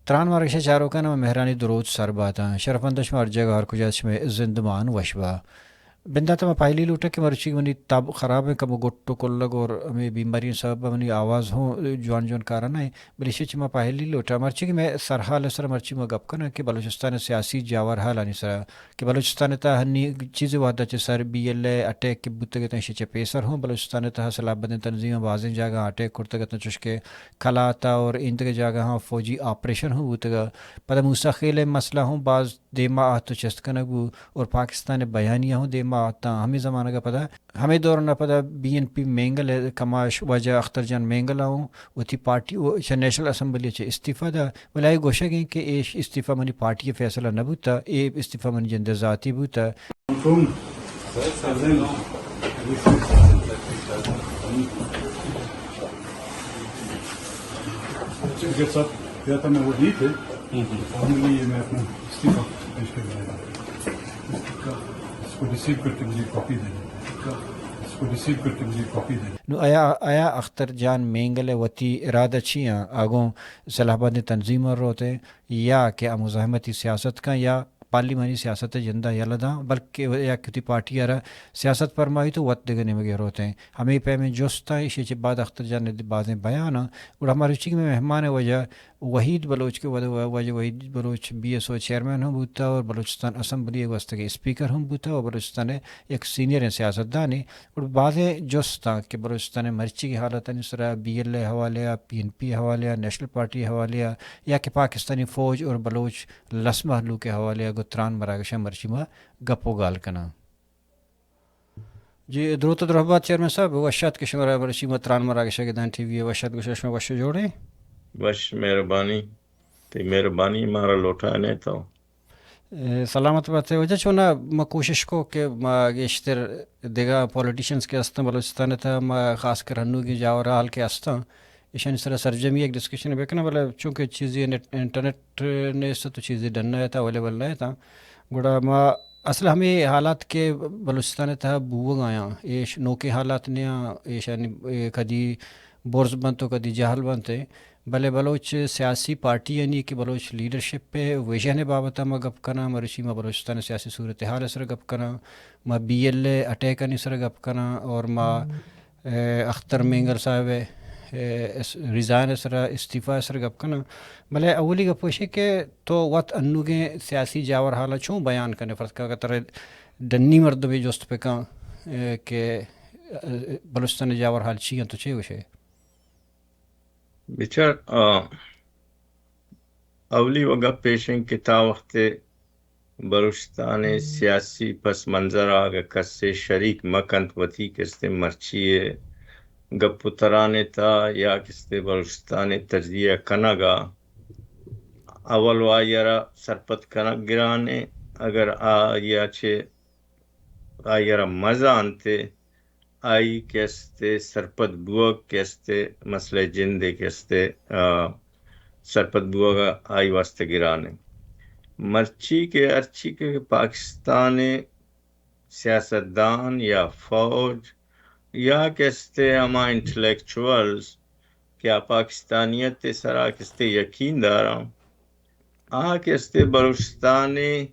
تران مارگش ءِ چاروکاں، ما مہرانی دروت سر باتاں۔ شرفمند شما ہر جاگہ ہر کجا شمئے زندمان وش با۔ بندات ما پہلی لوٹاں کہ مرچی منی تب خراب ایں، کمو گٹ و کلگ اور ہمے بیماری سبب منی آواز ہوں جوان جوان کارا نہ ایں، بلے ایشی چہ ما پہلی لوٹاں۔ مرچی کہ مئے سرحال سر مرچی ما گپ کناں کہ بلوچستان سیاسی جاور حالانی سرا کہ بلوچستان ءِ تہا ہنی چیزے وہدا چہ سر بی ایل اے اٹیک کہ بوتگ اتاں، ایشی چہ پیسر ہوں بلوچستان ءِ تہا سلاہ بندیں تنظیماں بازیں جاگہاں اٹیک کرتگ اتاں، چوشکہ کلات ءَ اور ایندگہ جاگہاں فوجی آپریشن ہوں بوتگ۔ پدا موسی خیل ءِ مسئلہ ہوں باز دیما آہت و چست کنگ بو اور پاکستان ءِ بیانیہ ہوں دیما آہتاں۔ ہمے زمانگ ءَ پدا، ہمے دوران ءَ پدا بی این پی مینگل ءِ کماش واجہ اختر جان مینگل ءَ ہوں وتی پارٹی و چہ نیشنل اسمبلی ءَ چہ استعفی دا، بلے آئی گوشگ ایں کہ اے استعفی منی پارٹی ءِ فیصلہ نہ بوتا، اے استعفی منی جند ءِ ذاتی بوتا۔ فارملی یہ میں اپنا استعفی پیش کر رہا ہوں۔ اس کو ریسیو کر کے مجھے کاپی دے دیں۔ اس کو ریسیو کر کے مجھے کاپی دے دیں۔ نوں آیا، آیا اختر جان مینگل ءِ وتی ارادہ چی آں؟ آ گوں سلاہ بندیں تنظیماں روت ایں یا کہ آ مزاحمتی سیاست کن یا پارلیمانی سیاست ءِ جند ءَ یلہ داں، بلکہ یا کہ وتی پارٹی ءَ را سیاست پرمائیت و وت دگہ نیمگے روت ایں؟ ہمے پیمیں جست آں۔ ایشی چہ بعد اختر جان ءِ بازیں بیان آں۔ گڑا ہما روچی کہ مئے مہمان ءِ واجہ وحید بلوچ کہ وھد-، واجہ Waheed Baloch B S O chairman ہم بوتا اور بلوچستان اسمبلی ءِ گوستگیں اسپیکر ہم بوتا اور بلوچستان ءِ یک سینئریں سیاستدانے۔ گڑا بازیں جست آں کہ بلوچستان ءِ مرچیگیں حالتانی سرا بی ایل اے ءِ حوالے ءَ، پی این پی ءِ حوالے ءَ، نیشنل پارٹی ءِ حوالے ءَ یا کہ پاکستانی فوج اور بلوچ لس مہلوک ءِ حوالے ءَ گوں تران مراگشاں مرچی ما گپ و گال کناں۔ جی، دروت و درہبات چیئرمین صاحب، وش آتک کہ شمارا مرچی ما تران مراگش ءَ گداں ٹی وی ءَ۔ وش آتک، گوشاں شما وش و جوڑ ئے؟ وش، مہربانی، تئی مہربانی، مارا لوٹائین ئے تو۔ اے، سلامت بات ئے۔ واجہ چونا ما کوشش کو کہ ما گیشتر دگہ پولیٹیشنز کہ ہستاں بلوچستان ءِ تہا، ما خاص کر ہنوگیں جاور حال کہ ہستاں، ایشانی سرا سرجمی یک ڈسکشن بکناں، بلے چونکہ چیزے نیٹ، انٹرنیٹ نیست تو چیزے ڈن نہ اتاں، اویلیبل نہ اتاں، گڑا ما اصل ہمے حالات کہ بلوچستان ءِ تہا بوگ ءَ آیاں، ایش نوکیں حالات نیاں، ایشانی، اے، کدی برز بنت و کدی جہل بنت، بلے بلوچ سیاسی پارٹیانی کہ بلوچ لیڈرشپ ءِ ویژن ءِ بابت ءَ ما گپ کناں، مرچی ما بلوچستان ءِ سیاسی صورتحال ءِ سر گپ کناں، ما بی ایل اے اٹیکانی سر گپ کناں اور ما اے، اختر مینگل صاحب ءِ، اے، اس، ریزائن ءِ سرا، استعفی ءِ سرا گپ کناں۔ بلے اولی گپ ایش کہ تو وت انوگیں سیاسی جاور حالاں چون بیان کنے؟ فرض کہ اگر ترا ڈنی مردمے جست بکن، اے، کہ، اے، بلوچستان ءِ جاور حال چی انت، تو چے گوشے؟ بچار، آ، اولی و گپ ایش انت کہ تا وخت بلوچستان ءِ سیاسی پس منظر ءَ اگہ کسے شریک مہ کنت، وتی کہ استیں مرچی ءِ گپ و تران ءِ تہا یا کہ استیں بلوچستان ءِ تجزیہ کنگ ءَ اول و آئی ءَ را سرپد کنگ گران انت۔ اگر آئی ءَ چہ آئی ءَ را مہ زانت، آئی کہ استیں سرپد بوگ کہ استیں مسئلہ جندے کہ استیں، آ، سرپد بوگ ءَ آئی واسطہ گران انت۔ مرچی کہ ہرچی کہ پاکستان ءِ سیاستدان یا فوج یا کہ استیں ہما انٹلیکچوئلز کہ آ پاکستانیت ءِ سرا کہ استیں یقین داراں، آ کہ استیں بلوچستان ءِ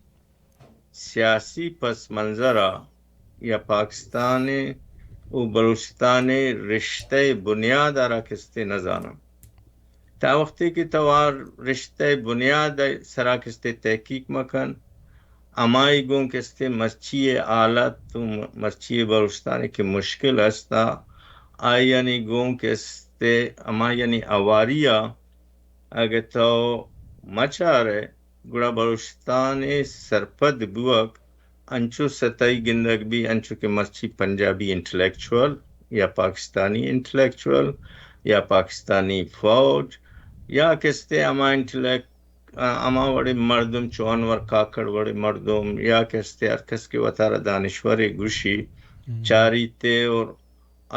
سیاسی پس منظر ءَ یا پاکستان ءِ و بلوچستان ءِ رشتہ ءِ بنیاد ءَ را کہ استیں نہ زاناں۔ تا وختے کہ تو آ رشتہ ءِ بنیاد ءِ سرا کہ استیں تحقیق مہ کن، ہمائی گوں کہ استیں مرچی ءِ حالت و مرچی ءِ بلوچستان ءِ کہ مشکل ہست، آئیانی گوں کہ استیں ہمایانی ہواری ءَ اگہ تو مہ چارئے، گڑا بلوچستان ءِ سرپد بوگ انچو سطحی گندگ بی، انچو کہ مرچی پنجابی انٹلیکچوئل یا پاکستانی انٹلیکچوئل یا پاکستانی فوج یا کہ استیں ہما انٹلیکٹ، ہما وڑیں مردم چو انور کاکڑ وڑیں مردم یا کہ استیں ہر کس کہ وتارا دانشورے گوشی، ہم۔ چاریتے اور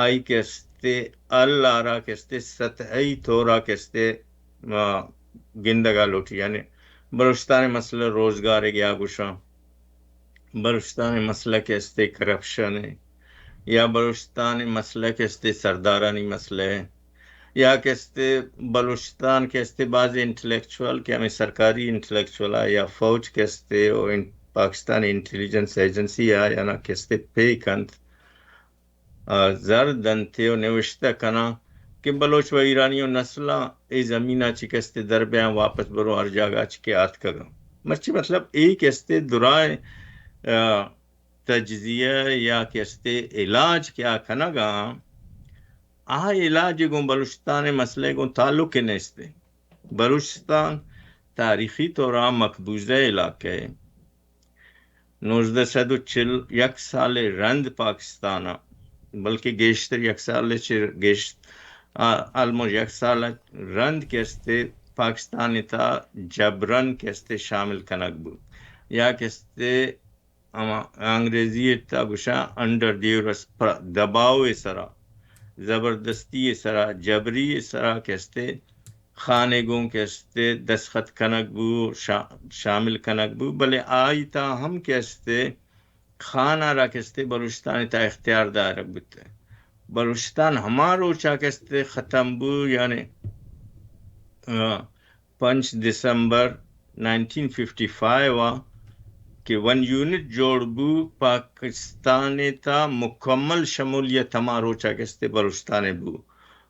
آئی کہ استیں اللہ را کہ استیں سطحی طورا کہ استیں، آ، گندگا لوٹی۔ یعنی بلوچستان ءِ مسئلہ روزگار ءِ یا گوشاں، بلوچستان ءِ مسئلہ کہ استیں کرپشن ءِ، یا بلوچستان ءِ مسئلہ کہ استیں سردارانی مسئلہ ءِ، یا کہ استے بلوچستان کہ استے بعض انٹلیکچوئل کہ ہمیں سرکاری انٹلیکچوئل یا فوج کہ استے و ان-، پاکستانی انٹیلیجنس ایجنسی یا، یا نا کہ استے پے کنت، آ، زر دنتے و نوشتہ کناں کہ بلوچ و ایرانی و نسلاں اے زمینا چی کہ استے در بیاں، واپس برو ہر جاگہ چی کہ آتکگاں۔ مرچی مطلب اے کہ استے درائیں، آ، تجزیہ یا کہ استے علاج کہ آ کنگاں، آ علاج گوں بلوچستان مسئلہ گوں تعلق نیستے۔ بلوچستان تاریخی طورا مقبوضہ علاقہ ہے۔ نوزدہ سد و چل یک سال رند پاکستان، بلکہ گیشتر یک سال چہ گیشت-، آ، آلموسٹ یک سال رند کہ استے پاکستان تا جبرن کہ استے شامل کنگ بو یا کہ استے ہما انگریزی تا گوشاں انڈر دیورس، پر دباؤ سرا، زبردستی سرا، جبری سرا کہ استے خانے گوں کہ استے دستخط کنگ بو، شا-، شامل کنگ بو، بلے آئی تا ہم کہ استے خان ء را کہ استے بلوچستان تا اختیار دارگ بوت۔ بلوچستان ہما روچا کہ استے ختم بو، یعنی، آ، پنچ دسمبر نائنٹین ففٹی فائیو ء کہ ون یونٹ جوڑ بو، پاکستان تا مکمل شمولیت ہما روچا کہ استے بلوچستان بو۔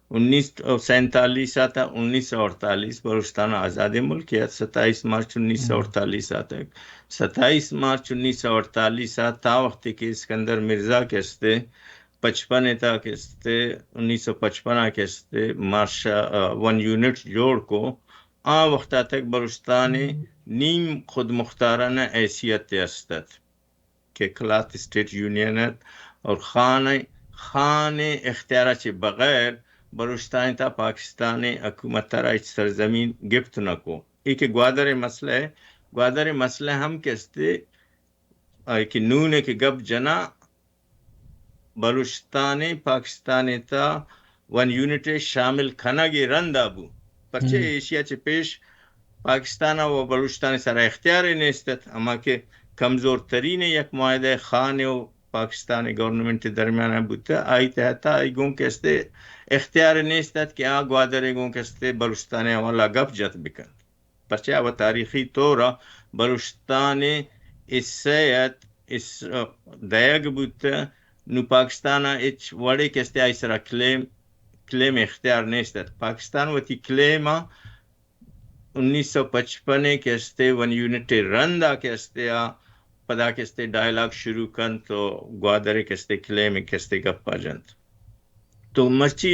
انیس سو سینتالیس آ تا انیس سو اڑتالیس بلوچستان آزادیں ملکے ات۔ ستائیس مارچ انیس سو اڑتالیس آ تک، ستائیس مارچ انیس سو اڑتالیس آ تا وقتی کہ اسکندر مرزا کہ استے پچپن تا کہ استے، انیس سو پچپن آ کہ استے مارشا-، آ، ون یونٹ جوڑ کو، آ وقتا تک بلوچستان نیم خود مختارانہ حیثیت استت۔ کہ کلات اسٹیٹ یونین ات اور خان، خان اختیارا چہ بغیر بلوچستان تا پاکستان حکومت را ہچ سرزمین گپت نہ کو۔ اے کہ گوادر مسئلہ ہے، گوادر مسئلہ ہم کہ استے، آ، کہ نون کہ گپ جنا بلوچستان پاکستان تا ون یونٹ شامل کنگ رندا بو۔ پرچہ ایشیا چہ پیش پاکستان و بلوچستان سرا اختیار نیست ات، اما کہ کمزور ترین یک معاہدہ خان و پاکستان گورنمنٹ درمیان بوت، آئی تحت آئی گون کہ استے اختیار نیست ات کہ آ گوادر گون کہ استے بلوچستان حوالہ گپ جت بکن۔ پرچہ و تاریخی طور بلوچستان حصہ ات، اس دئیگ بوت، نو پاکستان ہچ وڑے کہ استے آئی سرا کلیم، کلیم اختیار نیست ات۔ پاکستان وتی کلیم انیس سو پچپن ء کہ استے ون یونٹ ء رند ء کہ استے آ پدا کہ استے ڈائیلاگ شروع کنت و گوادر ء کہ استے کلیم ء کہ استے گپ ء جنت۔ تو مرچی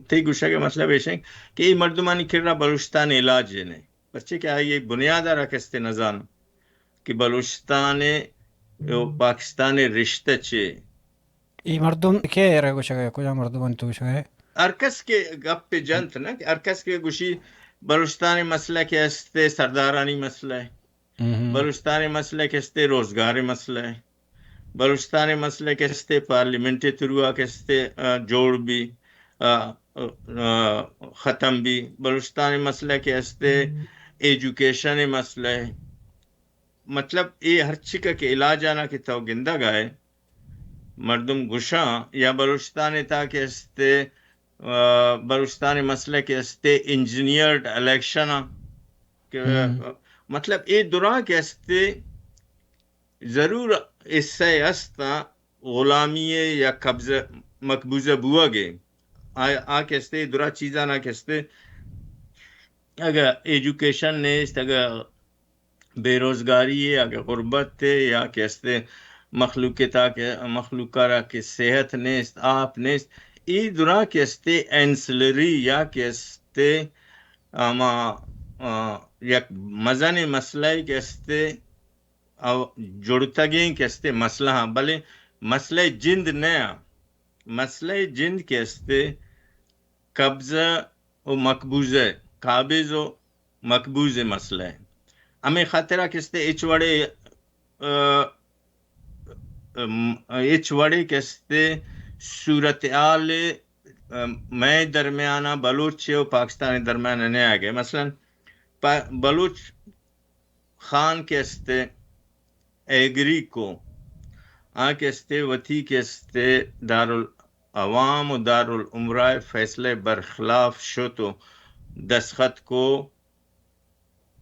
تئی گوشگ ء مطلب ایش انت کہ اے مردمانی کرا بلوچستان علاج ء نہ، پرچے کہ آئی ء بنیاد ء را کہ استے نزان کہ بلوچستان ء و پاکستان ء رشتہ چے؟ اے مردم کہ ارے گوشگ ء، کجا مردم انت تو گوشگ ء؟ ہر کس کہ گپ جنت نا، کہ ہر کس کہ گوشی بلوچستان مسئلہ کہ استے سردارانی مسئلہ ہے، بلوچستان مسئلہ کہ استے روزگار مسئلہ ہے، بلوچستان مسئلہ کہ استے پارلیمنٹ تروا کہ استے، آ، جوڑ بی، آ، آ، ختم بی، بلوچستان مسئلہ کہ استے ایجوکیشن مسئلہ ہے۔ مطلب اے ہر چکا کہ علاج آنا کہ تو گندگ آئے، مردم گشاں یا بلوچستان تا کہ استے، آ، بلوچستان مسئلہ کہ استے انجینئرڈ الیکشن آ کہ، مطلب اے دراں کہ استے ضرور حصہ استا غلامی یا قبضہ مقبوضہ بوگے۔ آ، آ کہ استے درا چیزانا کہ استے اگہ ایجوکیشن نیست، اگہ بے روزگاری ہے، اگہ غربت ہے، یا کہ استے مخلوق تا کہ مخلوق را کہ صحت نیست، آپ نیست، ای درا کہ استے اینسلری یا کہ استے اما، آ، یک مزن مسئلہ کہ استے او جڑتگیں کہ استے مسئلہ ہاں، بلے مسئلہ جند نہ آ۔ مسئلہ جند کہ استے قبضہ و مقبوضہ، قابض و مقبوض مسئلہ ہے۔ ہمیں خاطرہ کہ استے اچ وڑے، آ، ام، اچ وڑے کہ استے صورتحال، ام، مئے درمیانا بلوچ و پاکستان درمیانا نہ آگے۔ مثلاً پا-، بلوچ خان کہ استے ایگری کو، آ کہ استے وتی کہ استے دارال-، عوام و دارالعمرہ فیصلہ برخلاف شت و دستخط کو،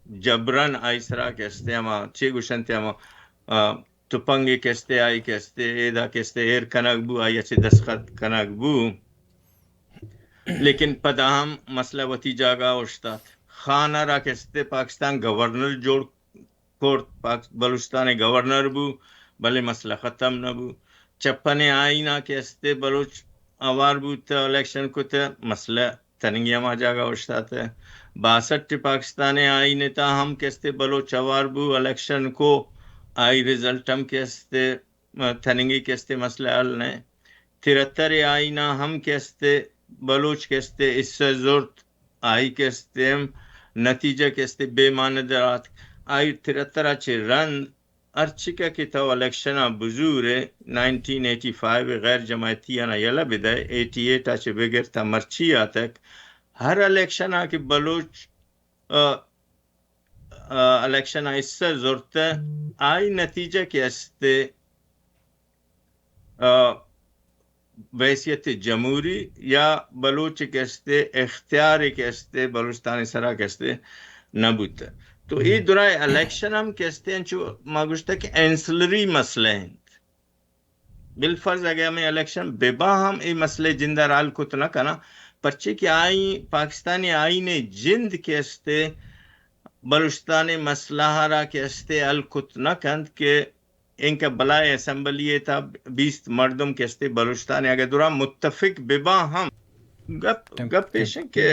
جبرن آئی سرا کہ استے ہما چے گوشنتے، ہما، آ، تپنگے کہ استے، آئی کہ استے، ایدا کہ استے ایر کنگ بو، آئی چے دستخط کنگ بو۔ لیکن پدا ہم مسئلہ وتی جاگہ اوشتات۔ خان ءَ را کہ استے پاکستان گورنر جوڑ کرت، پاک-، بلوچستان ءِ گورنر بو، بلے مسئلہ ختم نہ بو۔ چپن ءِ آئین ءَ کہ استے بلوچ اوار بوت، الیکشن کت، مسئلہ تننگی ہما جاگہ اوشتات۔ باسٹھ ءِ پاکستان ءِ آئین ءِ تہا ہم کہ استے بلوچ اوار بو، الیکشن کو، آئی رزلٹ ہم کہ استے تننگی کہ استے مسئلہ حل نہ۔ ترہتر ءِ آئین ءَ ہم کہ استے بلوچ کہ استے حصہ زرت، آئی کہ استے ہم نتیجہ کہ استے بے معنی در آتک۔ آئی ترہتر ءَ چہ رند ہرچکہ کہ تو الیکشن ءَ بزورے، نائنٹین ایٹی فائیو ءِ غیر جماعتی آناں یلہ بدئے، ایٹی ایٹ ءَ چہ بگر تا مرچی آتک، ہر الیکشن ءَ کہ بلوچ، آ، آ، الیکشن ءَ حصہ زرتہ، آئی نتیجہ کہ استے، آ، بحیثیت جمہوری یا بلوچ کہ استے اختیار کہ استے بلوچستان سرا کہ استے نہ بوتہ۔ تو اے درائیں الیکشن ہم کہ استے انچو ما گوشتہ کہ اینسلری مسئلہ انت۔ بالفرض اگہ ہمیں الیکشن ببا ہم اے مسئلہ جند ءَ را حل کت نہ کناں، پرچے کہ آئی پاکستانی آئین جند کہ استے بلوچستان مسئلہ را کہ استے حل کت نہ کنت کہ انکہ بلائے اسمبلی ءِ تہا بیست مردم کہ استے بلوچستان اگہ درا متفق ببا ہم گپ، گپ ایش انت کہ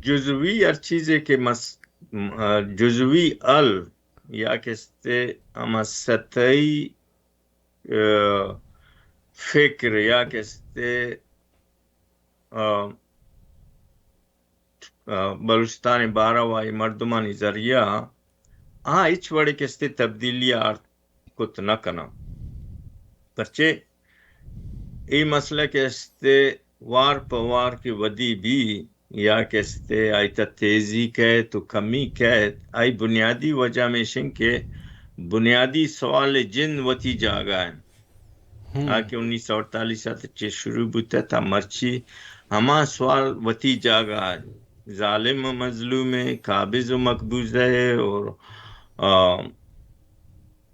جزوی ہر چیزے کہ مس-، م-، آ، جزوی حل یا کہ استے ہما سطحی، آ، فکر یا کہ استے، آ، آ، بلوچستان بارہ وائی مردمانی ذریعہ آ ہچ وڑے کہ استے تبدیلی آرت کت نہ کناں۔ پرچے اے مسئلہ کہ استے وار پہ وار کہ ودی بی یا کہ استے آئی تا تیزی کئیت و کمی کئیت، آئی بنیادی وجہ ہمیش انت کہ بنیادی سوال جند وتی جاگہ انت۔ آ کہ انیس سو اڑتالیس ءَ چہ شروع بوتہ تا مرچی ہما سوال وتی جاگہ ءَ، ظالم و مظلوم ءِ، قابض و مقبوضہ ءِ اور، آ،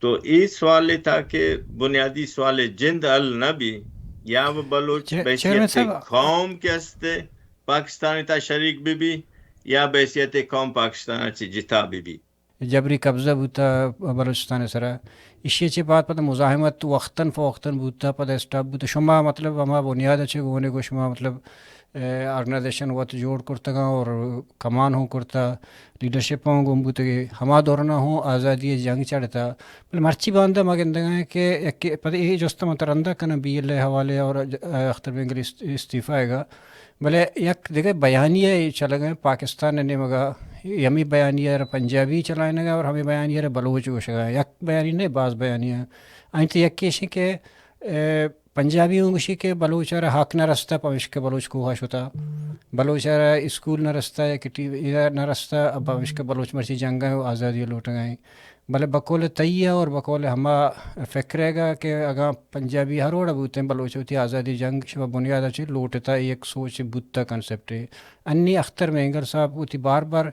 تو اے سوال ءِ تاکہ بنیادی سوال جند حل نہ بی، یا وہ بلوچ چے-، بحیثیت چیئرمین صاحب، قوم کہ استے پاکستان تا شریک بی بی یا بحیثیت قوم پاکستان چہ جتا بی بی۔ جبری قبضہ بوتا بلوچستان سرا۔ ایشی چہ بعد پدا مزاحمت وقتاً فوقتاً بوتا، پدا اسٹاپ بوتا۔ شما مطلب ہما بنیاد چہ گونے گو شما مطلب، اے، آرگنائزیشن وت جوڑ کرتگاں اور کمان ہوں کرتا، لیڈرشپ ہوں گم بوتگی۔ ہما دورنا ہوں آزادی جنگ چڑھتا۔ بلے مرچی باندا ما گندگاں کہ یک پدا اے جست من ترندا کناں بی ایل اے حوالے اور، اے، اختر مینگل است-، استعفی گا۔ بلے یک دگہ بیانیہ چلگ ءَ پاکستان ءِ نیمگ ءَ، ہمے بیانیہ ءَ را پنجابی چلائینگ ءَ اور ہمے بیانیہ ءَ را بلوچ گوشگ ءَ۔ یک بیانیہ نہ، باز بیانیہ۔ آئی ءِ تہ یکے ایش کہ، اے، پنجابی اوں گوشی کہ بلوچ ءَ را حق نہ رستہ، پمشکہ بلوچ کوہ ءَ شتا۔ بلوچ ءَ را اسکول نہ رستہ، یک ٹی وی نہ رستہ، پمشکہ بلوچ مرچی جنگ ءَ آزادی لوٹگ ءَ۔ بلے بقول تئی ءَ اور بقول ہما فکر ءَ گا کہ اگاں پنجابی ہر وڑ ءَ بوتیں، بلوچ وتی آزادی جنگ شما بنیاد ءَ چہ لوٹتا، اے یک سوچ بوتا، کانسپٹ ءَ۔ انی اختر مینگل صاحب وتی بار بار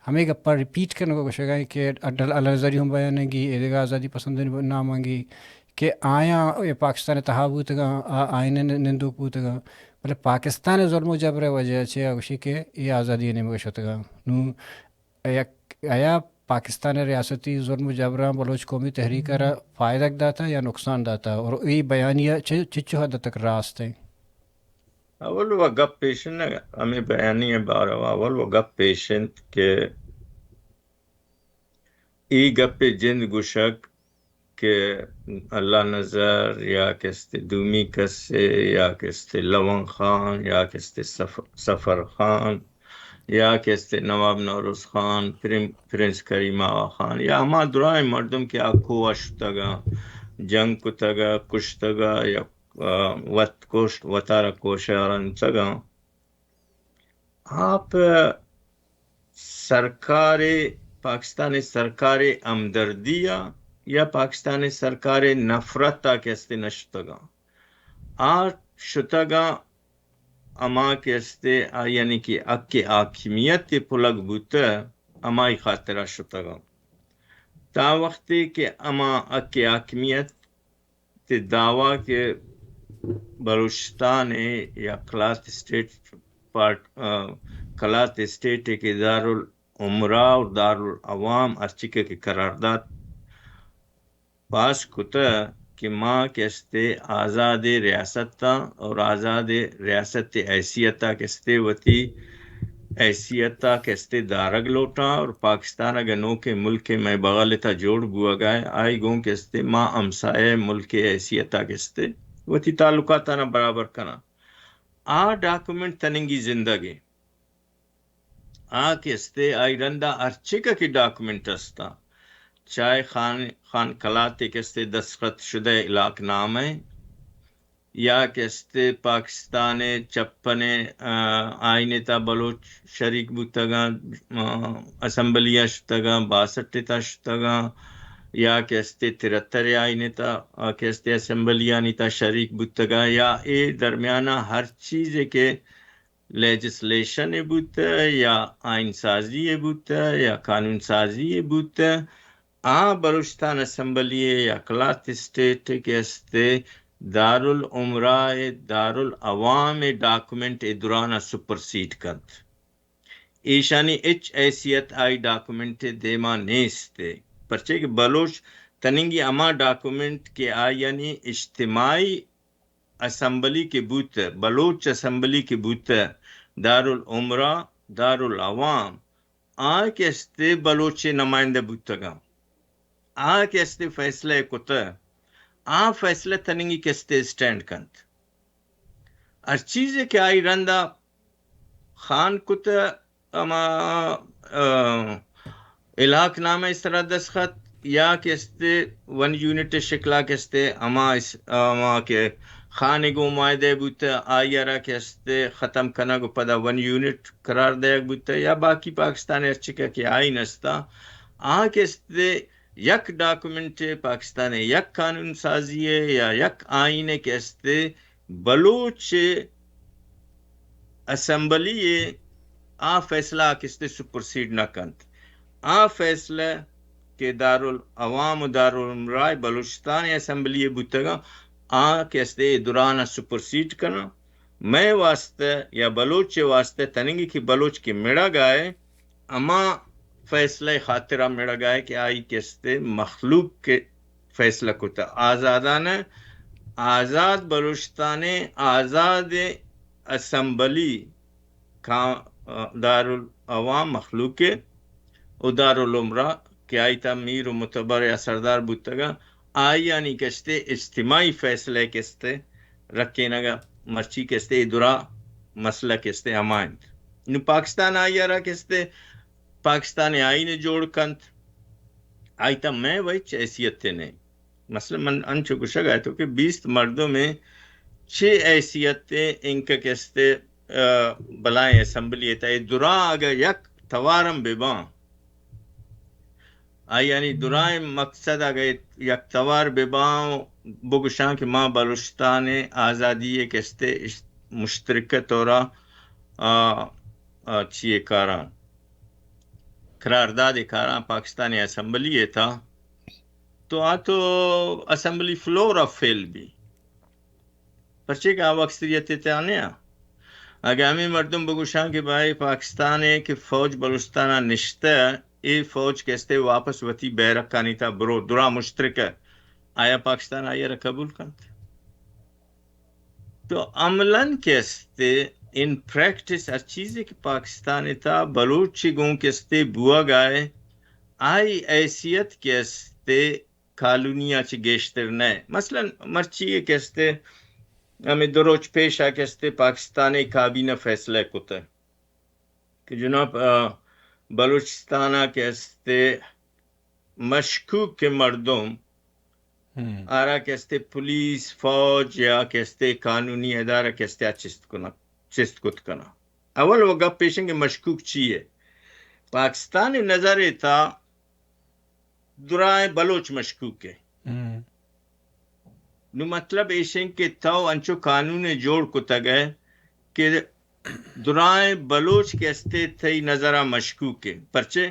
ہمے گپاں ریپیٹ کنگ ءَ گوشگ ءَ کہ اڈل النظری ہم بیان گی، اے دگہ آزادی پسندانی نام گی کہ آیاں اے پاکستان ءِ تہا بوتگاں، آ آئین ءِ نندوک بوتگاں، بلے پاکستان ءِ ظلم و جبر ءِ وجہ ءَ چہ آ گوشی کہ اے آزادی ءِ نیمگ ءَ شتگاں۔ نوں یک آیا پاکستان ءِ ریاستی ظلم و جبراں بلوچ قومی تحریک ءَ را فائدگ داتا یا نقصان داتا؟ اور اے بیانیہ چ-، چچو حد تک راست ایں؟ اول و گپ پیش نہ، ہمیں بیانیہ باروا اول و گپ پیش انت کہ اے گپ جند گوشگ کہ اللہ نظر یا کہ استے دومی کسے یا کہ استے لون خان یا کہ استے سف-، سفر خان یا کہ استے نواب نوروز خان، پرن-، پرنس کریم آغا خان یا ہما درائیں مردم کہ آ کوہ ءَ شتگاں، جنگ کتگا، کشتگا یا، آ، وت کشت، وتارا کوشا رنتگاں۔ آ پہ سرکار، پاکستان سرکار ہمدردی ءَ یا پاکستان سرکار نفرت ءَ کہ استے نشتگاں۔ آ شتگاں ہما کہ استے، آ یعنی کہ حق حاکمیت پلگ بوتہ، ہمائی خاطرا شتگاں۔ تا وقتے کہ ہما حق حاکمیت تے دعویٰ کہ بلوچستان یا قلات اسٹیٹ پارٹ، آ، قلات اسٹیٹ کہ دارالعمرہ اور دارالعوام ہرچکہ کہ قرارداد پاس کتہ کہ ما کہ استے آزاد ریاست تا اور آزاد ریاست حیثیت تا کہ استے وتی حیثیت تا کہ استے دارگ لوٹاں اور پاکستان اگہ نوکیں ملک مئے بغل تا جوڑ بوگا ہے، آئی گوں کہ استے ما ہمسایہ ملک حیثیت تا کہ استے وتی تعلقاتانا برابر کناں۔ آ ڈاکومنٹ تننگی زندگ ہے۔ آ کہ استے آئی رندا ہرچکہ کہ ڈاکومنٹ استا، چاہے خان، خان قلات کہ استے دستخط شدہ علاق نامہ یا کہ استے پاکستان چپن، آ، آئین تا بلوچ شریک بوتگاں، آ، اسمبلی شتگاں، باسٹھ تا شتگاں، یا کہ استے ترہتر آئین تا، آ، کہ استے اسمبلیانی تا شریک بوتگاں، یا اے درمیانا ہر چیزے کہ لیجسلیشن بوتہ یا آئین سازی بوتہ یا قانون سازی بوتہ، آ بلوچستان اسمبلی یا قلات اسٹیٹ کہ استے دارالعمرہ، دارالعوام ڈاکومنٹ ء درانا سپرسیڈ کنت۔ ایشانی ہچ حیثیت آئی ڈاکومنٹ ء دیما نیست۔ پرچے کہ بلوچ تننگی ہما ڈاکومنٹ کہ آیانی اجتماعی اسمبلی کہ بوتہ، بلوچ اسمبلی کہ بوتہ، دارالعمرہ، دارالعوام، آ کہ استے بلوچ نمائندہ بوتگاں، آ کہ استے فیصلہ کتہ، آ فیصلہ تننگی کہ استے اسٹینڈ کنت۔ ہر چیزے کہ آئی رندا خان کتہ، ہما، آ، علاق نامہ سرا دستخط یا کہ استے ون یونٹ شکلا کہ استے ہما اس-، ہما کہ خانے گوں معاہدہ بوتہ، آئی را کہ استے ختم کنگ و پدا ون یونٹ قرار دیگ بوتہ یا باقی پاکستان ہرچکہ کہ آئین استا، آ کہ استے یک ڈاکومنٹ پاکستان یک قانون سازی یا یک آئین کہ استے بلوچ اسمبلی ء آ فیصلہ آ کستے سپرسیڈ نہ کنت۔ آ فیصلہ کہ دارالعوام و دارالعمرہ بلوچستان اسمبلی ء بوتگاں، آ کستے درانا سپرسیڈ کناں۔ مئے واسطہ یا بلوچ واسطہ تننگی کہ بلوچ کہ مڑگ آئے، ہما فیصلہ خاطرہ مڑگ آئے کہ آئی کستے مخلوق کے فیصلہ کتا۔ آزادانہ، آزاد بلوچستان، آزاد اسمبلی کا-، دارالعوام مخلوق و دارالعمرہ کہ آئی تا میر و متبر یا سردار بوتگا، آئیانی کستے اجتماعی فیصلہ کستے رکینگا، مرچی کستے درا مسئلہ کستے ہما انت۔ نو پاکستان آئی را کستے پاکستان آئین جوڑ کنت، آئی تا مئے و ہچ حیثیت نے۔ مثلاً من انچو گوشگ آئے تو کہ بیست مردم چے حیثیت انکہ کستے، آ، بلائیں اسمبلی تا اے درا اگہ یک توارم بباں، آ، یعنی درائیں مقصد اگہ یک توار بباں، بگوشاں کہ ما بلوچستان آزادی کستے اش-، مشترکہ طورا، آ، آ، چیے کاراں، قرارداد کاراں پاکستان اسمبلی تا، تو آ تو اسمبلی فلور آف فیل بی۔ پرچے کہ آ اکثریت تہا نیا۔ اگہ ہمیں مردم بگوشاں کہ بھائی پاکستان ہے کہ فوج بلوچستان نشتہ، اے فوج کستے واپس وتی بیرکانی تا برو درا مشترکہ، آیا پاکستان آئی را قبول کنت؟ تو عملاً کستے ان پریکٹس ہر چیزے کہ پاکستان تا بلوچ گوں کستے بوگ آئے، آئی حیثیت کستے کالونی ء چہ گیشتر نہ۔ مثلاً مرچی ء کہ استے ہمیں دو روچ پیش ء کہ استے پاکستان ء کابینہ فیصلہ کتہ کہ جناب، آ، بلوچستان ء کہ استے مشکوک کے مردم ہم۔ آرا کہ استے پولیس، فوج یا کہ استے قانونی ادارہ کہ استے آ چست کنگ، چست کت کناں۔ اول وہ گپ پیشن کہ مشکوک چی ہے؟ پاکستان نظر تا درائیں بلوچ مشکوک ہے۔ ہم۔ نو مطلب ایش انت کہ تو انچو قانون جوڑ کتگ ئے کہ درائیں بلوچ کہ استے تئی نظر ءَ مشکوک انت۔ پرچے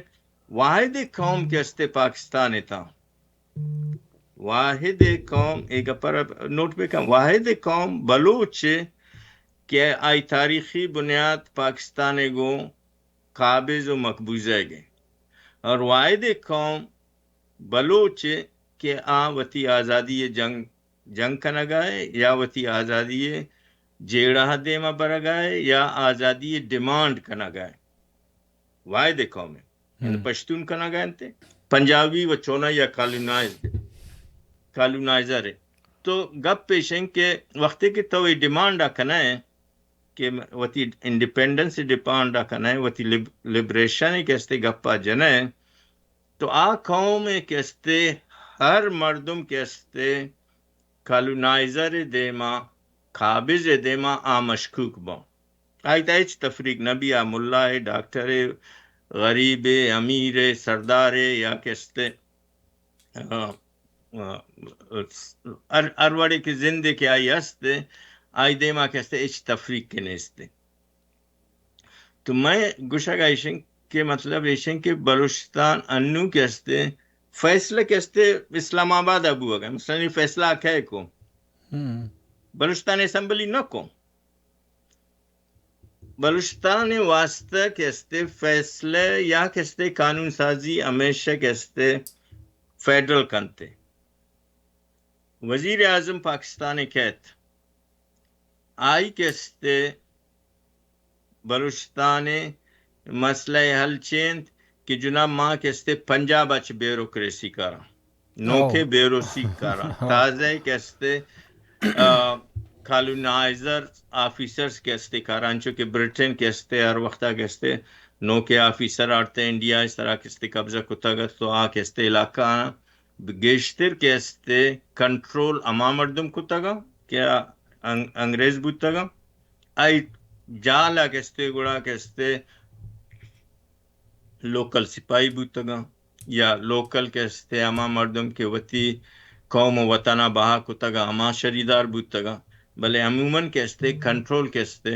واحد قوم کہ استے پاکستان ءِ تہا، واحد قوم، اے گپ ءَ را نوٹ بکن، واحد قوم بلوچ ءِ کہ آئی تاریخی بنیاد پاکستان ءَ گوں قابض و مقبوضہ ءَ گئے۔ اور واحد قوم بلوچ ءِ کہ آ وتی آزادی ءِ جنگ، جنگ کنگ ءَ ئے یا وتی آزادی ءِ جیڑہ ءَ دیم ءَ برگ ءَ ئے یا آزادی ءِ ڈیمانڈ کنگ ءَ ئے۔ واحد قوم ءِ۔ یعنی ہم۔ پشتون کنگ ءَ انت، پنجابی و چونائی یا کالونائزڈ، کالونائزر ءِ۔ تو گپ ایش انت کہ وقتی کہ تو اے ڈیمانڈ ءَ کن ئے کہ وتی انڈیپینڈنس ءِ ڈیمانڈ ءَ کن ئے، وتی لب-، لبریشن ءِ کہ استے گپ ءَ جن ئے، تو آ قوم ءِ کہ استے ہر مردم کہ استے کالونائزر ءِ دیما، قابض ءِ دیما آ مشکوک باں۔ آئی تہا ہچ تفریق نہ بی، آ ملا ءِ، ڈاکٹر ءِ، غریب ءِ، امیر ءِ، سردار ءِ یا کہ استے، آ، آ، ہر، ہر وڑے کہ زندے کہ آئی ہست، آئی دیما کہ استے ہچ تفریق کہ نیست۔ تو مئے گوشگ ایش انت کہ مطلب ایش انت کہ بلوچستان انو کہ استے فیصلہ کہ استے اسلام آباد ءَ بوگ ءَ، مثلاً اے فیصلہ کئے کو؟ ہم۔ بلوچستان اسمبلی نہ کو۔ بلوچستان ءِ واستہ کہ استے فیصلہ یا کہ استے قانون سازی ہمیشہ کہ استے فیڈرل کنت۔ وزیر اعظم پاکستان ءَ کئیت، آئی کہ استے بلوچستان ءِ مسئلہ ءِ حل چے انت کہ جناب ما کہ استے پنجاب ءَ چہ بیوروکریسی کاراں، نوکیں او۔ بیوروکریسی کاراں، تازہ کہ استے، آ، کالونائزر آفیسرز کہ استے کاراں، انچو کہ برٹن کہ استے ہر وقتا کہ استے نوکیں آفیسر آرتے انڈیا ءِ سرا کہ استے قبضہ کتگ ات، تو آ کہ استے علاقہ آں گیشتر کہ استے کنٹرول ہما مردم کتگاں کہ آ انگ-، انگریز بوتگاں۔ آئی جال ءَ کہ استے گڑا کہ استے لوکل سپاہی بوتگاں یا لوکل کہ استے ہما مردم کہ وتی قوم و وطن ءَ بہا کتگاں، ہما شریدار بوتگاں، بلے عموماً کہ استے کنٹرول کہ استے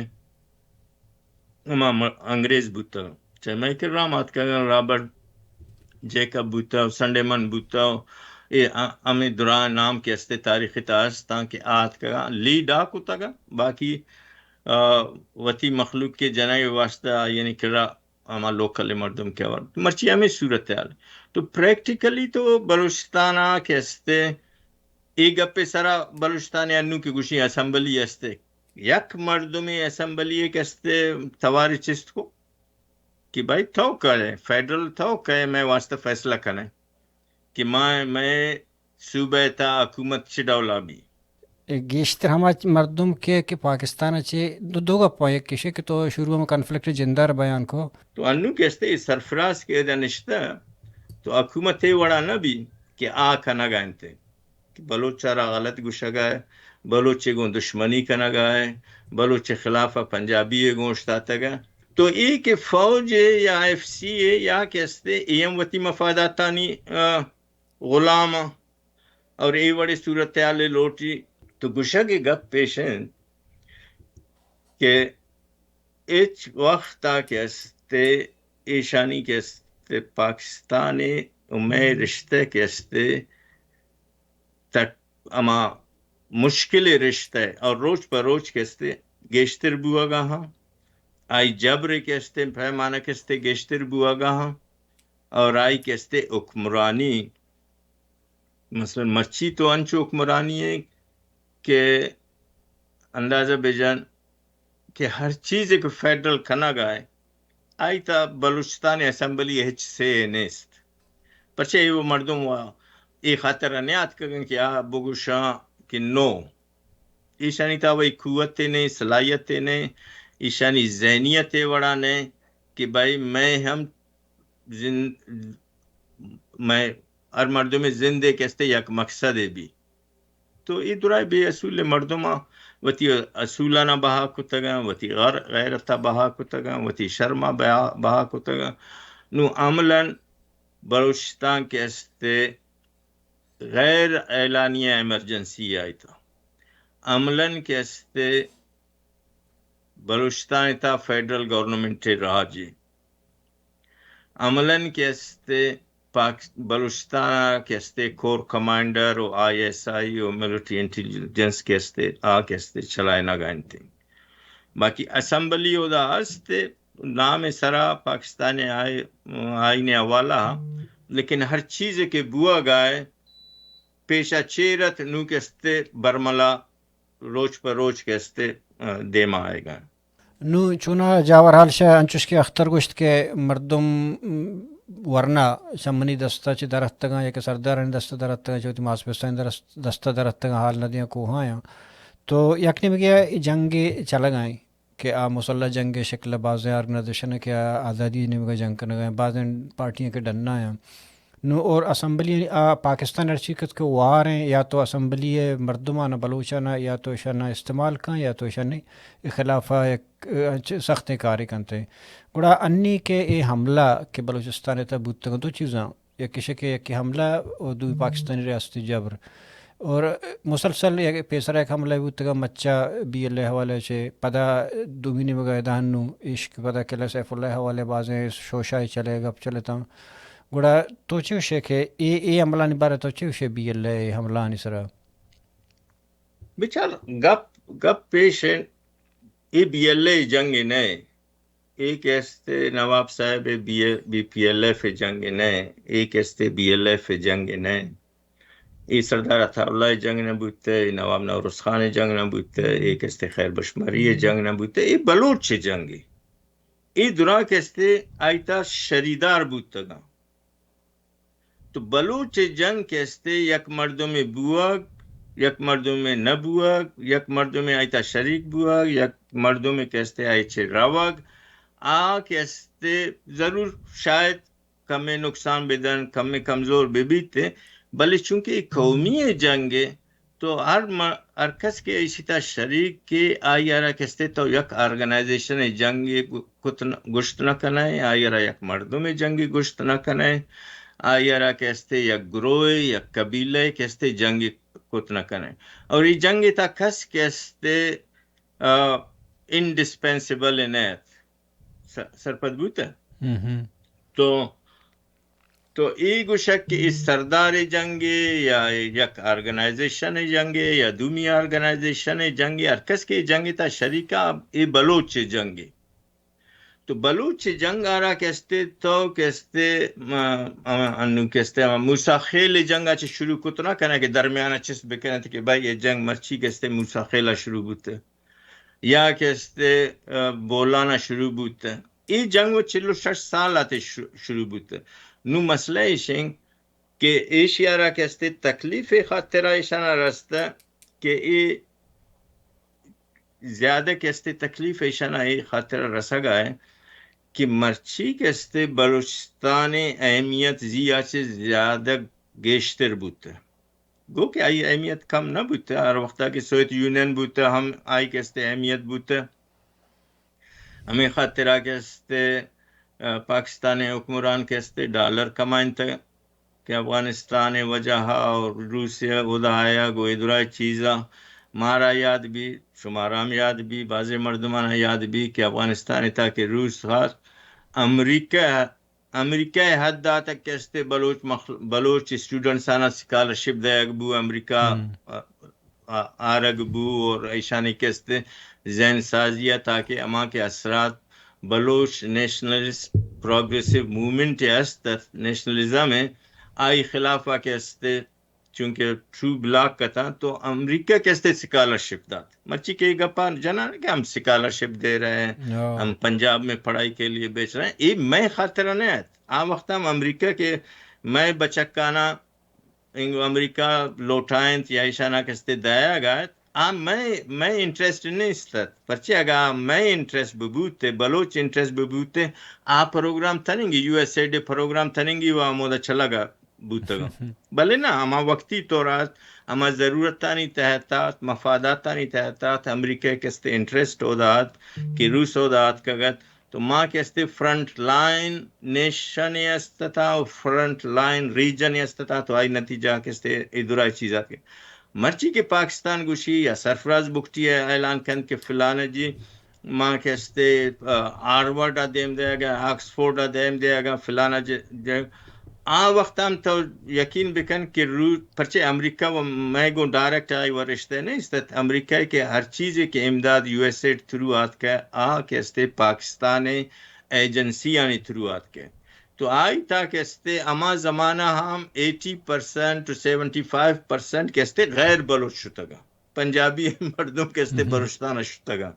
ہما م-، انگریز بوتگ۔ چہ مئے کرا ہم آتکگاں، رابرٹ جیکب بوتگ، سنڈے من بوتگ، اے ا-، ہمے دراہ نام کہ استے تاریخ ءِ تہا استاں کہ آتکگاں، لیڈ آ کتگاں، باقی، آ، وتی مخلوق ءِ جنگ ءِ واستہ آیانی کرا ہما لوکل مردم کہ آورت۔ مرچی ہمے صورتحال۔ تو پریکٹیکلی تو بلوچستان ءَ کہ استے اے گپ ءِ سرا بلوچستان ءَ انو کہ گوشی اسمبلی استے، یک مردمے اسمبلی ءَ کہ استے توارے چست کو کہ بھائی تو کئے، فیڈرل تو کئے مئے واستہ فیصلہ کنے کہ ما، مئے صوبہ ءِ تہا حکومت چہ ڈولا بی۔ اے گیشتر ہما مردم کہ، کہ پاکستان ءَ چہ دو، دو گپاں، یک ایش کہ تو شروع ءَ ہم کنفلکٹ ءِ جندار بیان کو۔ تو انو کہ استے اے سرفراز کہ ادا نشتہ تو حکومت اے وڑا نہ بی کہ آ کنگا انت۔ کہ بلوچ ءَ را غلط گوشگ ءَ، بلوچ ءِ گوں دشمنی کنگ ءَ، بلوچ ءِ خلاف ءَ پنجابی ءِ گوں اوشتاتگ ءَ۔ تو اے کہ فوج ءِ یا ایف سی ءِ یا کہ استے اے ہم وتی مفاداتانی، آ، غلام آں اور اے وڑیں صورتحال ءَ لوٹی۔ تو گوشگ ءِ گپ ایش انت کہ ہچ وخت ءَ کہ استے ایشانی کہ استے پاکستان ءِ و مئے رشتہ کہ استے تک ہما مشکل رشتہ اور روچ پہ روچ کہ استے گیشتر بوگا ہاں، آئی جبر کہ استے پیمانہ کہ استے گیشتر بوگا ہاں اور آئی کہ استے حکمرانی، مثلاً مرچی تو انچو حکمرانی ہے کہ اندازہ بجن کہ ہر چیزے کہ فیڈرل کنگ ءَ، آئی تہا بلوچستان اسمبلی ہچ سے نیست۔ پرچہ اے وہ مردم وا اے خاطر ءَ نیاتکگن کہ آ بگوشاں کہ نو، ایشانی تہا وہی قوت نے، صلاحیت نے، ایشانی ذہنیت وڑا نے کہ بھائی میں ہم زند-، میں ہر مردم زندے کہ استے یک مقصدے بی۔ تو اے درائیں بے اصولیں مردماں وتی اصولانا بہا کتگاں، وتی غر-، غیرتا بہا کتگاں، وتی شرما بہا، بہا کتگاں۔ نوں عملاً بلوچستان کہ استے غیر اعلانیہ ایمرجنسی آئی تھا۔ عملاً کہ استے بلوچستان تا فیڈرل گورنمنٹ راجے، عملاً کہ استے پاک-، بلوچستان کہ استے کور کمانڈر و آئی ایس آئی و ملٹری انٹیلیجنس کہ استے، آ کہ استے چلائے نہ گائنتے۔ باقی اسمبلی اودا است، نام سرا پاکستان آئی-، آئین حوالہ، لیکن ہر چیز کہ بوا گائے، پیشا چیرت نو کہ استے برملا روچ پہ روچ کہ استے، آ، دیما آئے گا۔ نوں چونا جاور حال شہ انچوش کہ اختر گوشت کہ مردم، م، ورنا چہ منی دستا چہ دراتگاں یا کہ سردارانی دستا دراتگاں، چہ وتی ماس پسانی درس-، دستا دراتگاں، حال نہ دیاں کوہاں آیاں۔ تو یک نیمگے ء جنگ چلگائیں کہ آ مسلح جنگ شکل بازیں آرگنائزیشن کہ آ آزادی نیمگا جنگ کنگائیں، بازیں پارٹیاں کہ ڈنا آیاں۔ نوں اور اسمبلی آ پاکستان ہرچی کت کہ وار ایں، یا تو اسمبلی ء مردماں بلوچاں یا تو ایشاں استعمال کن یا تو ایشانی خلاف ء یک، ء، سختیں کارے کنت۔ گڑا انی کہ اے حملہ کہ بلوچستان ء تہ بوتگ انت، دو چیزاں، یکے شہ کہ یکے حملہ و دومی پاکستانی ریاستی جبر۔ اور مسلسل یک پیسرا یک حملہ بوتگ مچا بی ایل اے حوالہ چہ، پدا دومی نیمگا ادا نوں ایش کہ پدا قلعہ سیف اللہ حوالہ بازیں شوشائی چلے، گپ چلتاں۔ گڑا تو چے گوشے کہ اے، اے عملانی بارے تو چے گوشے بی ایل اے حملانی سرا؟ بچار، گپ، گپ پیش انت، اے بی ایل اے جنگ نہ، اے کہ استے نواب صاحب B, B P L F جنگ نہ، اے کہ استے بی ایل ایف جنگ نہ، اے سردار عطا اللہ جنگ نہ بوتہ، اے نواب نوروز خان جنگ نہ بوتہ، اے کہ استے خیر بشمری جنگ نہ بوتہ، اے بلوچ جنگ۔ اے دراہ کہ استے آئی تہا شریدار بوتگاں۔ تو بلوچ جنگ کہ استے یک مردم بوگ، یک مردم نہ بوگ، یک مردم آئی تہا شریک بوگ، یک مردم کہ استے آئی چہ روگ، آ کہ استے ضرور شاید کمے نقصان بدن، کمے کمزور ببیت، بلے چونکہ اے قومی جنگ اے، تو ہر م-، ہر کس کہ ایشی تہا شریک کہ آئی ء را کہ استے تو یک آرگنائزیشن جنگ گو-، کت نہ، گوشت نہ کنئے، آئی ء را یک مردم جنگ گوشت نہ کنئے، آئی ء را کہ استے یک گروہ، یک قبیلہ کہ استے جنگ کت نہ کنئے۔ اور اے جنگ تہا کس کہ استے، آ، انڈسپینسیبل نہ ات۔ س-، سرپد بوتہ؟ تو، تو اے گوشگ کہ اے سردار جنگے یا یک آرگنائزیشن جنگے یا دومی آرگنائزیشن جنگے، ہر کس کہ اے جنگ تہا شریک ء، اے بلوچ جنگے۔ تو بلوچ جنگ آرا کہ استے، تو کہ استے، م-، م-، انو کہ استے، موسی خیل جنگ ء چہ شروع کت نہ کنہ کہ درمیان ء چست بکنت کہ بھائی اے جنگ مرچی کہ استے موسی خیل ء شروع بوتہ۔ یا کہ استے، ا، بولان ء شروع بوت۔ اے جنگ و چل و شش سال آتے شو-، شروع بوت۔ نوں مسئلہ ایش انت کہ ایشی ء را کہ استے تکلیف خاطر ایشان ء رستہ کہ اے زیادہ کہ استے تکلیف ایشان ء اے خاطر رسگ ء کہ مرچی کہ استے بلوچستان اہمیت زی ء چہ زیادہ گیشتر بوت۔ گو کہ آئی اہمیت کم نہ بوتہ، ہر وختا کہ سوویت یونین بوتہ، ہم آئی کہ استے اہمیت بوتہ۔ ہمے خاطرا کہ استے، ا، پاکستان حکمران کہ استے ڈالر کمائنتہ کہ افغانستان وجہ اور روسیہ ادا آیا گو ادرا چیزا مارا یاد بی، شمارا ہم یاد بی، بازیں مردمانا یاد بی کہ افغانستان تا کہ روس خاص امریکہ امریکہ ء حد داتگ کہ استے بلوچ مخل-، بلوچ اسٹوڈنٹس آناں اسکالرشپ دئیگ بو، امریکہ آ-، آ-، آرگ بو اور ایشانی کہ استے ذہن سازی ء تاکہ ہما کہ اثرات بلوچ نیشنلسٹ پروگریسو موومنٹ ء است، نیشنلزم ء آئی خلاف ء کہ استے چونکہ ٹرو بلاک اتاں تو امریکہ کہ استے اسکالرشپ دات۔ مرچی کہ اے گپاں جنان کہ ہم اسکالرشپ دے رہے ہیں، ہم پنجاب میں پڑھائی کے لیے بیچ رہے ہیں، اے مئے خاطر نہ ات۔ آ وقت ہم امریکہ کہ مئے بچکانا انگو امریکہ لوٹائنت یا ایشانا کہ استے دیا گات، آ مئے، مئے انٹرسٹ نیست ات۔ پرچے اگاں مئے انٹرسٹ ببوتے، بلوچ انٹرسٹ ببوتے، آ پروگرام تننگی، یو ایس ایڈ پروگرام تننگی و ہمودا چلگا بوتگ۔ بلے نہ، ہما وقتی طور ات، ہما ضرورتانی تحت ات، مفاداتانی تحت ات، امریکہ کہ استے انٹرسٹ اودا ات کہ روس اودا اتکگ ات، تو ما کہ استے فرنٹ لائن نیشن استتا و فرنٹ لائن ریجن استتا، تو آئی نتیجہ کہ استے اے درائے چیز آتکے۔ مرچی کہ پاکستان گوشی یا سرفراز بگٹی ءَ اعلان کنت کہ فلانا جی ما کہ استے، آ، ہارورڈ ءَ دیم دیگا، آکسفورڈ ءَ دیم دیگا، فلانا جے، جے، آ وقت ہم تو یقین بکن کہ رو، پرچے امریکہ و مئے گوں ڈائریکٹ آئی و رشتہ نیست ات۔ امریکہ کہ ہر چیزے کہ امداد یو ایس ایڈ تھرو آتکہ، آ کہ استے پاکستان ایجنسیانی تھرو آتکہ۔ تو آئی تا کہ استے ہما زمانہ ہم eighty percent two seventy five percent کہ استے غیر بلوچ شتگا، پنجابی مردم کہ استے بلوچستان شتگا۔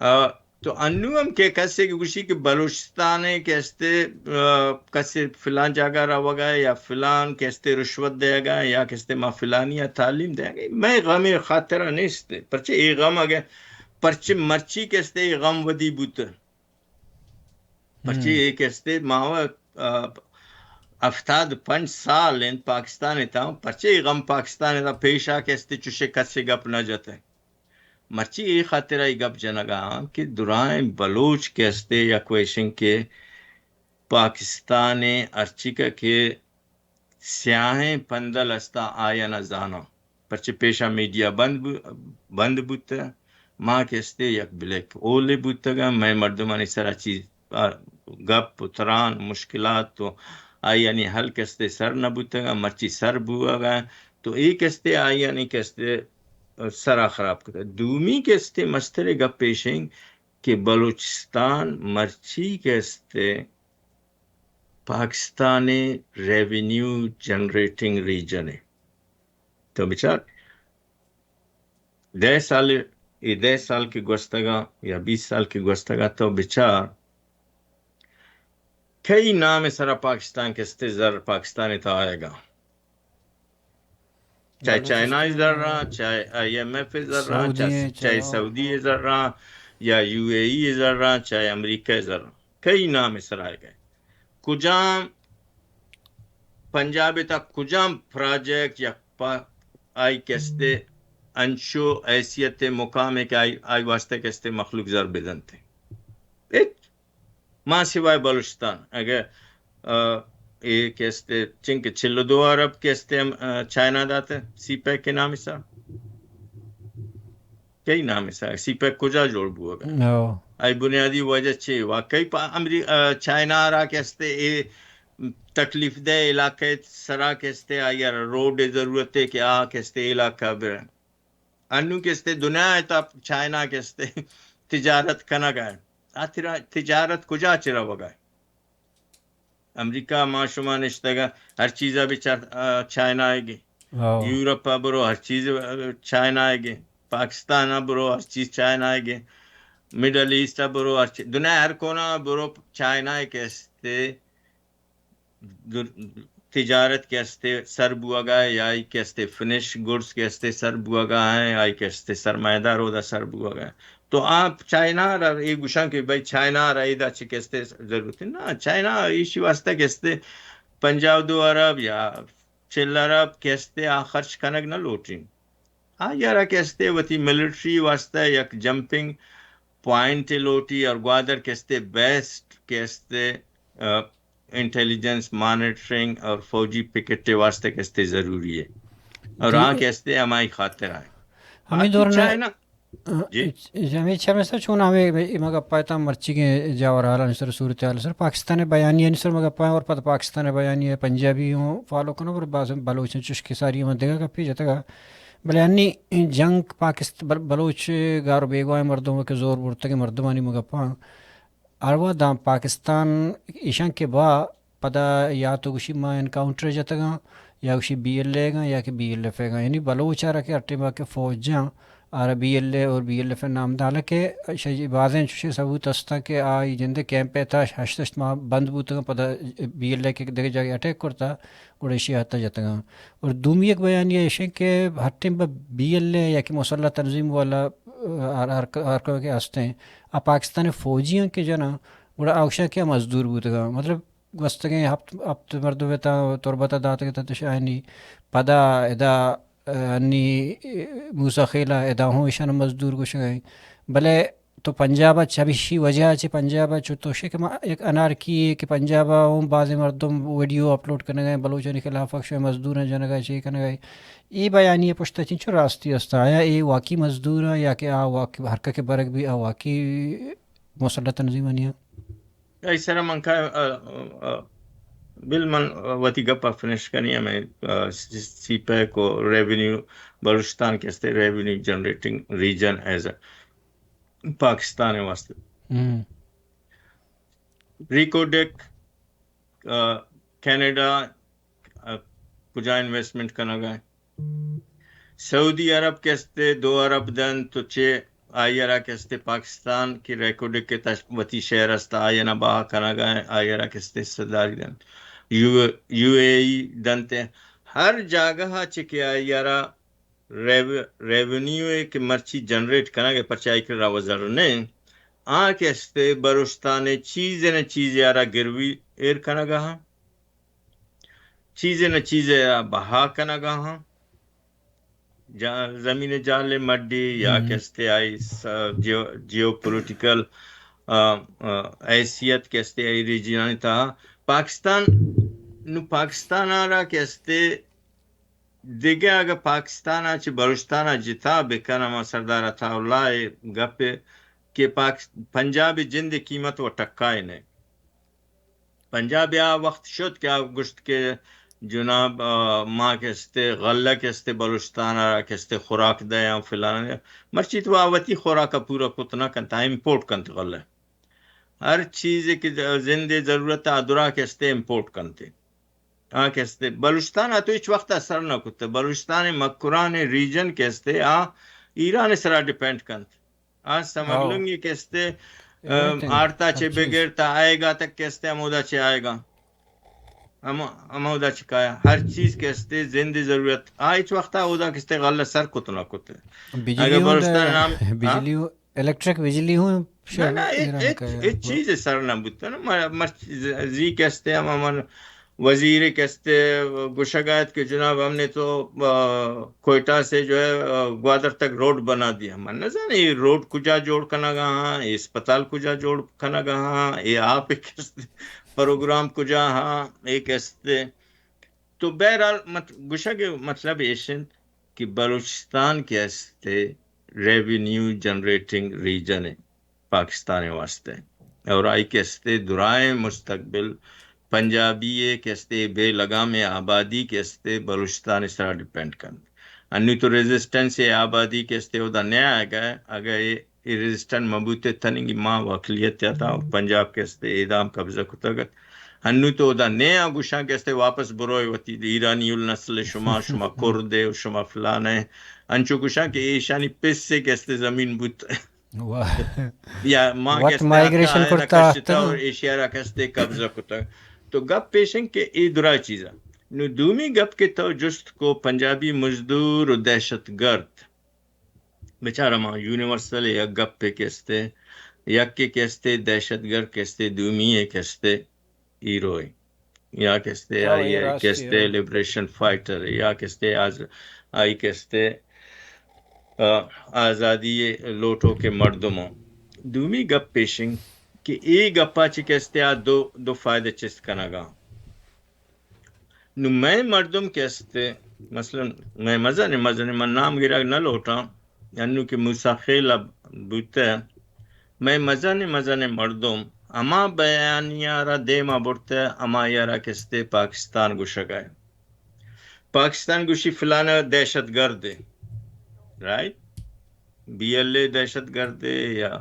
آ، تو انو ہم کہ کسے کہ گوشی کہ بلوچستان ءَ کہ استے، آ، کسے فلان جاگہ روگا یا فلان کہ استے رشوت دیگا یا کہ استے ما فلانی ءَ تعلیم دیگا، مئے غم ءِ خاطرا نیست۔ پرچے اے غم اگے، پرچے مرچی کہ استے اے غم ودی بوت۔ پرچے اے کہ استے ما، آ، ہفتاد پنچ سال انت پاکستان ءَ تا، پرچے اے غم پاکستان ءَ تا پیشا کہ استے چوشے کسے گپ نہ جتے۔ مرچی اے خاطرا اے گپ جنگا آں کہ درائیں بلوچ کہ استے یک ویشن کہ پاکستان ءَ ہرچی کہ، کہ سیاہیں پندل استا آیانا زاناں۔ پرچہ پیشا میڈیا بند بو-، بند بوتہ، ما کہ استے یک بلیک ہولے بوتگاں، مئے مردمانی سرا چیز، آ، گپ و تران، مشکلات و آیانی حل کہ استے سر نہ بوتگاں، مرچی سر بوگا، تو اے کہ استے آیانی کہ استے سرا خراب کتہ۔ دومی کہ استے مستریں گپ ایش انت کہ بلوچستان مرچی کہ استے پاکستان ءِ ریونیو جنریٹنگ ریجن ءَ۔ تو بچار، دہ سال، اے دہ سال کہ گوستگاں یا بیس سال کہ گوستگاں، تو بچار، کئی نام ءِ سرا پاکستان کہ استے زر پاکستان ءِ تہا آیگا؟ چاہے چائنا ءِ زراں، چاہے آئی ایم ایف ءِ زراں، چاہے سعودی ءِ زراں، یا یو اے ای ءِ زراں، چاہے امریکہ ءِ زراں، کئی نام ءِ سرا آیگ ءَ؟ کجام پنجاب ءِ تہا کجام پراجیکٹ یا پا-، آئی کہ استے انچو حیثیت ءُ مقام ءَ کہ آئی، آئی واسطہ کہ استے مخلوق زر بدنت؟ ہچ۔ ما سوائے بلوچستان، اگہ، آ، اے کہ استے، چنکہ چل و دو ارب کہ استے ہم، آ، چائنا داتہ سی پیک ءِ نام ءِ سرا۔ کئی نام ءِ سرا؟ سی پیک کجا جوڑ بوگا؟ آئی بنیادی وجہ چے؟ واقعی پا امری-، آ، چائنا را کہ استے اے تکلیف دہ علاقہ ءِ سرا کہ استے آئی ءَ روڈ ءِ ضرورت ہے کہ آ کہ استے علاقہ برن۔ انو کہ استے دنیا ءِ تہا چائنا کہ استے تجارت کنگ ءَ۔ آ ترا-، تجارت کجا چہ روگ ءَ؟ امریکہ ما شما نشتگ ءَ ہر چیز ءَ بچار، آ، چائنا ءَ گے۔ یورپ ءَ برو ہر چیز، آ، چائنا ءَ گے۔ پاکستان ءَ برو ہر چیز چائنا ءَ گے۔ مڈل ایسٹ ءَ برو ہر چیز، دنیا ءِ ہر کونا ءَ برو چائنا ءَ کہ استے تجارت کہ استے سر بوگا ہے، یا آئی کہ استے فنش گڈز کہ استے سر بوگا ہیں، آئی کہ استے سرمایہ دار اودا سر بوگا ہے۔ تو آ چائنا را اے گوشاں کہ بھئی چائنا را ایدا چہ کہ استے ضرورت ہے۔ نا، چائنا ایشی واسطہ کہ استے پنجاہ دو ارب یا چل ارب کہ استے آ خرچ کنگ نہ لوٹیں۔ آئی ءَ را کہ استے وتی ملٹری واسطہ یک جمپنگ پوائنٹ لوٹی اور گوادر کہ استے بیسٹ کہ استے، آ، انٹیلیجنس مانیٹرنگ اور فوجی پکٹ واسطہ کہ استے ضروری ہے۔ اور آ کہ استے ہمائی خاطر آئے۔ ہمیں دور چائنا۔ جی۔ ہمیں چھ میں سر چون ہمیں ما گپا تھا مرچی کے جاور حالان سر، صورتحال سر، پاکستان بیانیہ سر ما گپا اور پتہ پاکستان بیانیہ پنجابی ہوں فالو کنو اور بعض بلوچ چش کے ساری ہم دیگا گپی جتگا۔ بلے انی جنگ پاکست-، بل-، بلوچ گار و بیگواہ مردم کہ زور برتگ مردمانی مگپاں۔ ہر وہد داں پاکستان ایشاں کہ با پدا یا تو گوشی ما انکاؤنٹر جتگاں، یا گوشی بی ایل اے گاں، یا کہ بی ایل ایف گاں۔ یعنی بلوچ آرا کہ ہر ٹیما کہ فوج جاں، آرا بی ایل اے اور بی ایل ایف نام داں۔ حالانکہ شجی بازیں چوشیں ثبوت ہستاں کہ آئی جندے کیمپ ءِ تہا ہشت ہشت ماہ بند بوتگاں، پدا بی ایل اے کہ دگہ جاگہ اٹیک کرتا، گڑا ایشی ءَ ہتا جتگاں۔ اور دومی یک بیانیہ ایش انت کہ ہر ٹیم پہ بی ایل اے یا کہ مسلح تنظیم والا، آ، ہر، ہر، ہر کوئی کہ ہستیں، آ پاکستان فوجی ہیں کہ جنا، گڑا آ گوشاں کہ آ مزدور بوتگاں۔ مطلب، گوستگیں ہپت، ہپت مردم تا تربت داتگ تا تشانی پدا ادا، آ، انی موسی خیلا ادا ہوں ایشان مزدور گوشگیں۔ بلے تو پنجاب ءَ چہ ہمیشی وجہ ءَ چہ پنجاب ءَ چو تو شے کہ ما یک انارکی یے کہ پنجاب ءَ اوں بازیں مردم ویڈیو اپلوڈ کنگ ءَ، بلوچانی خلاف ءَ شے مزدوراں جنگ ءَ چے کنگ ءَ۔ اے بیانی ءِ پشت ءَ چنچو راستی است؟ آیا اے واقعی مزدوراں یا کہ آ واقعی ہر کہ برگ بی آ واقعی مسلح تنظیمانی آں؟ اے سر من کا، آ، آ، بل من وتی گپ ءَ فنش کنی ہمیں، آ، سی، سی پیک و ریونیو بلوچستان کہ استے revenue generating region as a Pakistan ءِ واسطے۔ ہم۔ ریکوڈک، آ، کینیڈا، آ، کجا انویسٹمنٹ کنگ ءَ؟ سعودی عرب کہ استے دو ارب دنت تو چے آئی ءَ را کہ استے پاکستان کہ ریکوڈک کہ تش-، وتی شہر است آئی ءَ نا بہا کنگ ءَ، آئی ءَ را کہ استے حصہ داری دنت۔ یو، یو اے ای دنت۔ ہر جاگہ ءَ چہ کہ آئی ءَ را ریو-، ریونیو ءَ کہ مرچی جنریٹ کنگ ءَ پرچا آئی کرا وزر نے، آ کہ استے بلوچستان ءِ چیزے نہ چیزے ءَ را گروی ایر کنگ ءَ ہاں، چیزے نہ چیزے ءَ را بہا کنگ ءَ ہاں، جا-، زمین جہل مڈی یا ہم۔ کہ استے آئی س-، جیو-، جیو پولیٹیکل، آ، آ، حیثیت کہ استے آئی ریجنانی تہا پاکستان، نو پاکستان ءَ را کہ استے دگہ اگہ پاکستان ءَ چہ بلوچستان ءَ جتا بکن، ہما سردار عطا اللہ ءِ گپ ءَ کہ پاک-، پنجاب ءِ جند ءِ قیمت و ٹکائے نہ۔ پنجاب ءَ آ وخت شت کہ آ گوشت کہ جناب، آ، ما کہ استے غلہ کہ استے بلوچستان ءَ را کہ استے خوراک دیاں فلان، مرچی تو آ وتی خوراک ءَ پورا کت نہ کنت، آ امپورٹ کنت غلہ۔ ہر چیزے کہ زند ءِ ضرورت ءَ آ درا کہ استے امپورٹ کنت۔ آ کہ استے بلوچستان ءَ تو ہچ وخت ءَ سر نہ کتہ۔ بلوچستان ءِ مکران ءِ ریجن کہ استے آ ایران ءِ سرا ڈیپینڈ کنت۔ آ سمگلنگ کہ استے، ام، آڑتا چہ بگر تا آئیگا تک کہ استے ہمودا چہ آئیگا۔ ہم-، ہمودا چہ کایا۔ ہر چیز کہ استے زند ءِ ضرورت۔ آ ہچ وخت ءَ اودا کہ استے غلہ سر کت نہ کتہ۔ بجلی اگر ہوں بلوچستان نام، ہاں؟ بجلی ہوں الیکٹرک بجلی ہوں نہ، نہ، ہچ، ہچ چیز سر نہ بوتہ۔ نہ، مر-، مرچی زی کہ استے ہم، ہم وزیر کہ استے گوشگ ءَ ات کہ جناب ہم نے تو، آ، کوئٹہ سے جو ہے، آ، گوادر تک روڈ بنا دیا۔ من نہ زاناں اے روڈ کجا جوڑ کنگ ءَ ہاں، اے اسپتال کجا جوڑ کنگ ءَ ہاں، اے آپ کہ استے پروگرام کجا ہاں، اے کہ استے۔ تو بہرحال مت-، گوشگ ءِ مطلب ایش انت کہ بلوچستان کہ استے ریونیو جنریٹنگ ریجن ءِ پاکستان ءِ واسطہ۔ اور آئی کہ استے درائیں مستقبل پنجابی ءِ کہ استے بے لگام ءِ آبادی کہ استے بلوچستان ءِ سرا ڈیپینڈ کنت۔ انو تو ریزسٹنس ءِ آبادی کہ استے اودا نیا آئیگا، اگہ اے، اے ریزسٹنٹ مبوتے تننگی ما و اقلیت ءَ تا پنجاب کہ استے اعدام قبضہ کتگ ات۔ انو تو اودا نیا گوشاں کہ استے واپس بروئے وتی ایرانی النسل شما، شما کرد ءُ شما فلان ءُ انچو گوشاں کہ ایشانی پس ءَ کہ استے زمین بوت۔ واہ۔ یا ما وت کہ استے مائیگریشن آتا کرتا کشتا آتا۔ اور ایشیا را کہ استے قبضہ کتا۔ تو گپ پیشن کہ اے درا چیزا۔ نو دومی گپ کہ تو جست کو پنجابی مزدور و دہشت گرد۔ بچار ہما یونیورسل یک گپے کہ استے، یکے کہ استے دہشت گرد کہ استے، دومی ءَ کہ استے ہیرو ءَ، یا کہ استے ہاں، آئی اے ءَ کہ راستی استے ہے۔ لبریشن فائٹر ءَ، یا کہ استے آز-، آئی کہ استے، آ، آزادی لوٹو کے مردموں۔ دومی گپ پیشنگ کہ اے گپا چی کہ استے آ دو، دو فائدہ چست کنگا۔ نو مئے مردم کہ استے، مثلاً مئے مزن، مزن من نام گرگ نہ لوٹاں، انو کہ موسی خیل ءَ بوتہ، مئے مزن مزن مردم ہما بیانیہ را دیما برتہ، ہما یارا کہ استے پاکستان گوشگا۔ پاکستان گوشی فلانا دہشت گرد ہے۔ رائٹ؟ بی ایل اے دہشت گرد ہے یا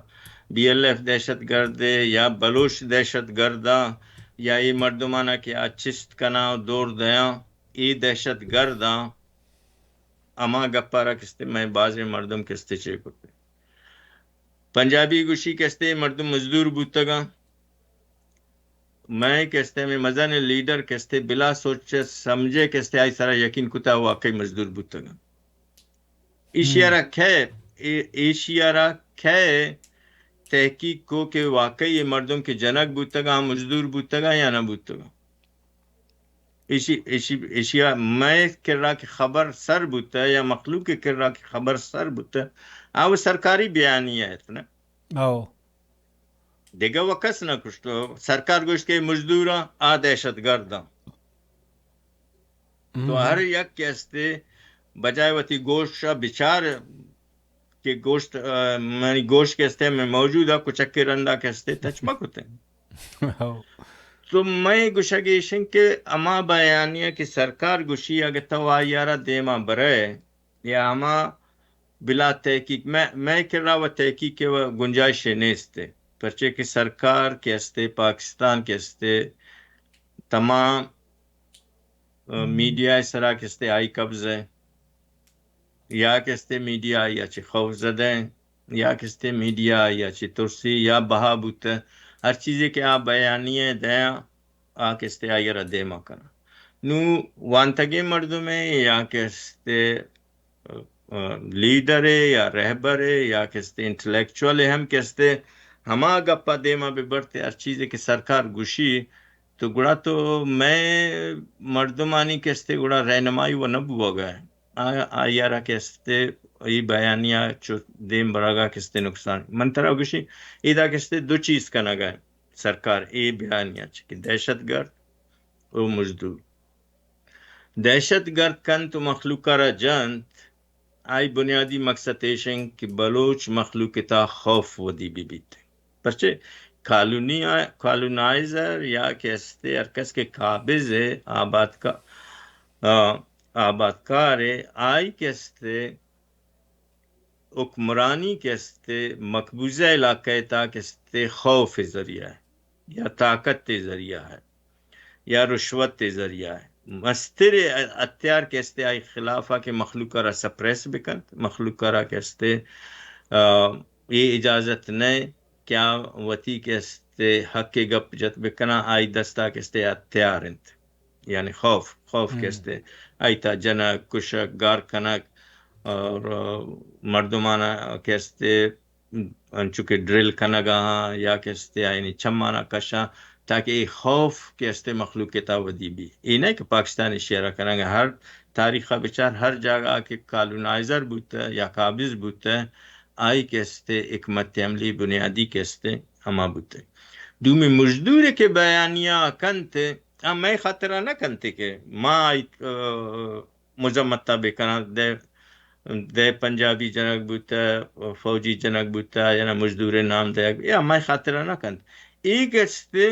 بی ایل ایف دہشت گرد ہے یا بلوچ دہشت گرداں یا اے مردمانا کہ آ چست کناں و دور دیاں، اے دہشت گرداں، ہما گپا را کہ استے مئے بازیں مردم کہ استے چے کرتے۔ پنجابی گوشی کہ استے مردم مزدور بوتگاں، مئے کہ استے ہمے مزن لیڈر کہ استے بلا سوچ سمجھے کہ استے آئی سرا یقین کتا واقعی مزدور بوتگاں۔ ایشی ءَ را کئے، اے-، ایشی ءَ را کئے تحقیق کو کہ واقعی اے مردم کہ جنگ بوتگاں، مزدور بوتگاں یا نہ بوتگاں؟ ایشی، ایشی، ایشی ءَ مئے کرا کہ خبر سر بوتہ یا مخلوق کرا کہ خبر سر بوتہ، آ وہ سرکاری بیانیہ ات نہ۔ او۔ دگہ و کس نہ کشتو۔ سرکار گوشت کہ مزدوراں آ دہشت گرداں۔ تو ہر یک کہ استے بجائے وتی گوش ءَ بچار کہ گوشت، آ، منی گوش کہ استے میں موجود ءَ کچک ءِ رندا کہ استے تچ مہ کتے۔ ہو۔ تو میں گوشگ ایشن کہ اما بیانیہ کہ سرکار گوشی اگہ تو آئی ءَ را دیما برے یا ہما بلا تحقیق، میں، میں کرا و تحقیق ءِ و گنجائش نیست۔ پرچے کہ سرکار کہ استے، پاکستان کہ استے، تمام، آ، میڈیا ءِ سرا کہ استے آئی قبضہ ہے۔ یا کہ استے میڈیا آئی ءَ چہ خوف زدہ ہیں، یا کہ استے میڈیا آئی ءَ چہ ترسی یا بہا بوتہ۔ ہر چیزے کہ آ بیانیہ دیاں، آ کہ استے آئی ءَ را دیما کناں۔ نوں وانتگیں مردمے یا کہ استے، آ، لیڈرے یا رہبرے یا کہ استے انٹلیکچوئلے ہم کہ استے ہما گپا دیما بہ برتے، ہر چیزے کہ سرکار گوشی، تو گڑا تو مئے مردمانی کہ استے گڑا رہنمائی و نہ بوگا ہے۔ آ-، آئی ءَ را کہ استے ای بیانیہ چو دیم برگا کہ استے نقصان۔ من ترا گوشی، ایدا کہ استے دو چیز کنگا ہے سرکار ای بیانیہ چہ کہ دہشت گرد و مزدور۔ دہشت گرد کنت و مخلوق ءَ را جنت، آئی بنیادی مقصد ایش انت کہ بلوچ مخلوق ءِ تہا خوف ودی بہ بیت۔ پرچے کالونی، کالونائزر یا کہ استے ہر کس کہ قابض ہے، آبادکا-، آ، آبادکار ہے، آئی کہ استے حکمرانی کہ استے مقبوضہ علاقہ ءِ تہا کہ استے خوف ءِ ذریعہ ہے یا طاقت ءِ ذریعہ ہے یا رشوت ءِ ذریعہ ہے۔ مستر ہتھیار کہ استے آئی خلاف ءَ کہ مخلوق ءَ را سپریس بکنت، مخلوق ءَ را کہ استے، آ، اے اجازت نہ کہ آ وتی کہ استے حق ءِ گپ جت بکناں، آئی دستا کہ استے ہتھیار انت۔ یعنی خوف، خوف کہ استے آئی تہا جنگ، کشگ، گار کنگ اور، آ، مردمانا کہ استے انچو کہ ڈرل کنگا ہاں یا کہ استے آئینی چمانا کشاں، تاکہ اے خوف کہ استے مخلوق ءِ تہا ودی بی۔ اے نہ کہ پاکستانی شیرا کنگا، ہر تاریخ ءَ بچار، ہر جاگہ کہ کالونائزر بوتہ یا قابض بوتہ، آئی کہ استے حکمت عملی بنیادی کہ استے ہما بوتہ۔ دومی مزدور کہ بیانیہ کنت، آ مئے خاطرا نہ کنت کہ ما آئی، آ، مذمت ءَ بہ کناں، دے، دے پنجابی جنگ بوتہ، فوجی جنگ بوتہ، یا نہ مزدور نام دے، یا مئے خاطرا نہ کنت۔ اے کہ استے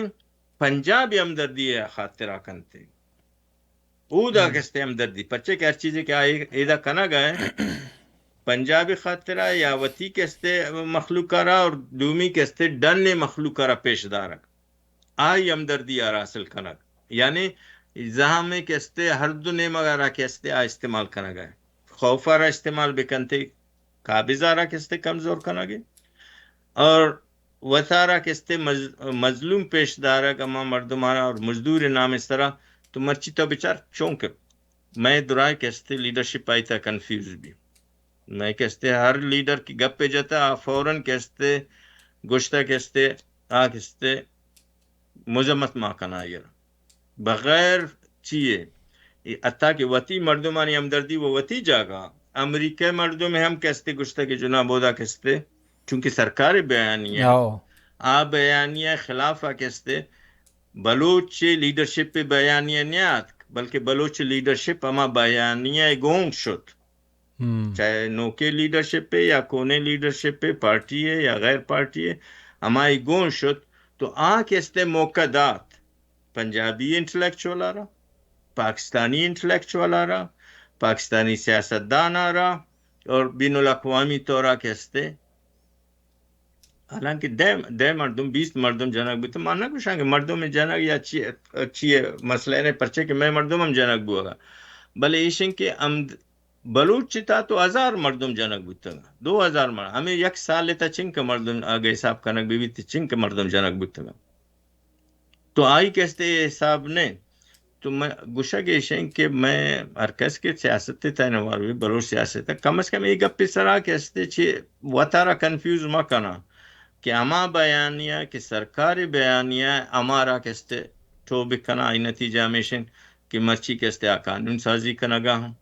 پنجابی ہمدردی ءِ خاطرا کنت۔ اودا کہ استے ہمدردی، پرچے کہ ہر چیزے کہ آئی ایدا کنگا ہے، پنجابی خاطرا یا وتی کہ استے مخلوق ءَ را اور دومی کہ استے ڈن مخلوق ءَ را پیش دارگ۔ آئی ہمدردی ءَ را حاصل کنگ۔ یعنی زہمے کہ استے ہر دو نیمگ ءَ را کہ استے آ استعمال کنگ ءَ۔ خوف ءَ را استعمال بکنتے، قابض ءَ را کہ استے کمزور کنگ ءَ۔ اور وتارا کہ استے مز-، مظلوم پیش دارگ ہما مردمانا اور مزدور نام سرا، تو مرچی تو بچار چونکہ مئے درائے کہ استے لیڈرشپ آئی تہا کنفیوز بی۔ مئے کہ استے ہر لیڈر کہ گپے جتا، آ فوراً کہ استے گوشتا کہ استے، آ کہ استے مذمت ما کنا آئی را۔ بغیر چیے، اے حتی کہ وتی مردمانی ہمدردی و وتی جاگہ، امریکہ مردم ہم کہ استے گوشتا کہ جناب اودا کہ استے، چونکہ سرکار بیانیہ، آ بیانیہ خلاف کہ استے، بلوچ لیڈرشپ بیانیہ نیاتک، بلکہ بلوچ لیڈرشپ ہما بیانیہ گون شت۔ چاہے نوکیں لیڈرشپ ء یا کونیں لیڈرشپ ء، پارٹی ء یا غیر پارٹی ء، ہمائی گون شت تو آ کہ استے موقع دات پنجابی انٹلیکچوال ء را، پاکستانی انٹلیکچوال ء را، پاکستانی سیاستدان ء را اور بین الاقوامی طور ء کہ استے، حالانکہ دہ، دہ مردم، بیست مردم جنگ بوتہ، ما نہ گوشاں کہ مردم جنگ یا چی، چی مسئلہ نے، پرچے کہ مئے مردم ہم جنگ بوگا، بلے ایشن کہ ہم بلوچ چہ تہا تو ہزار مردم جنگ بوتگ، دو ہزار مردم، ہمے یک سال ء تہا چنکہ مردم اگہ حساب کنگ بہ بیت، چنکہ مردم جنگ بوتگ۔ تو آئی کہ استے اے حساب نہ۔ تو من گوشگ ایش انت کہ مئے ہر کس کہ سیاست ء تہا انوالو بی، بلوچ سیاست ء کم از کم اے گپ ء سرا کہ استے چہ وتارا کنفیوز مہ کناں کہ ہما بیانیہ کہ سرکاری بیانیہ ہمارا کہ استے ٹو بکناں، آئی نتیجہ ہمیش انت کہ مرچی کہ استے آ قانون سازی کنگا ہم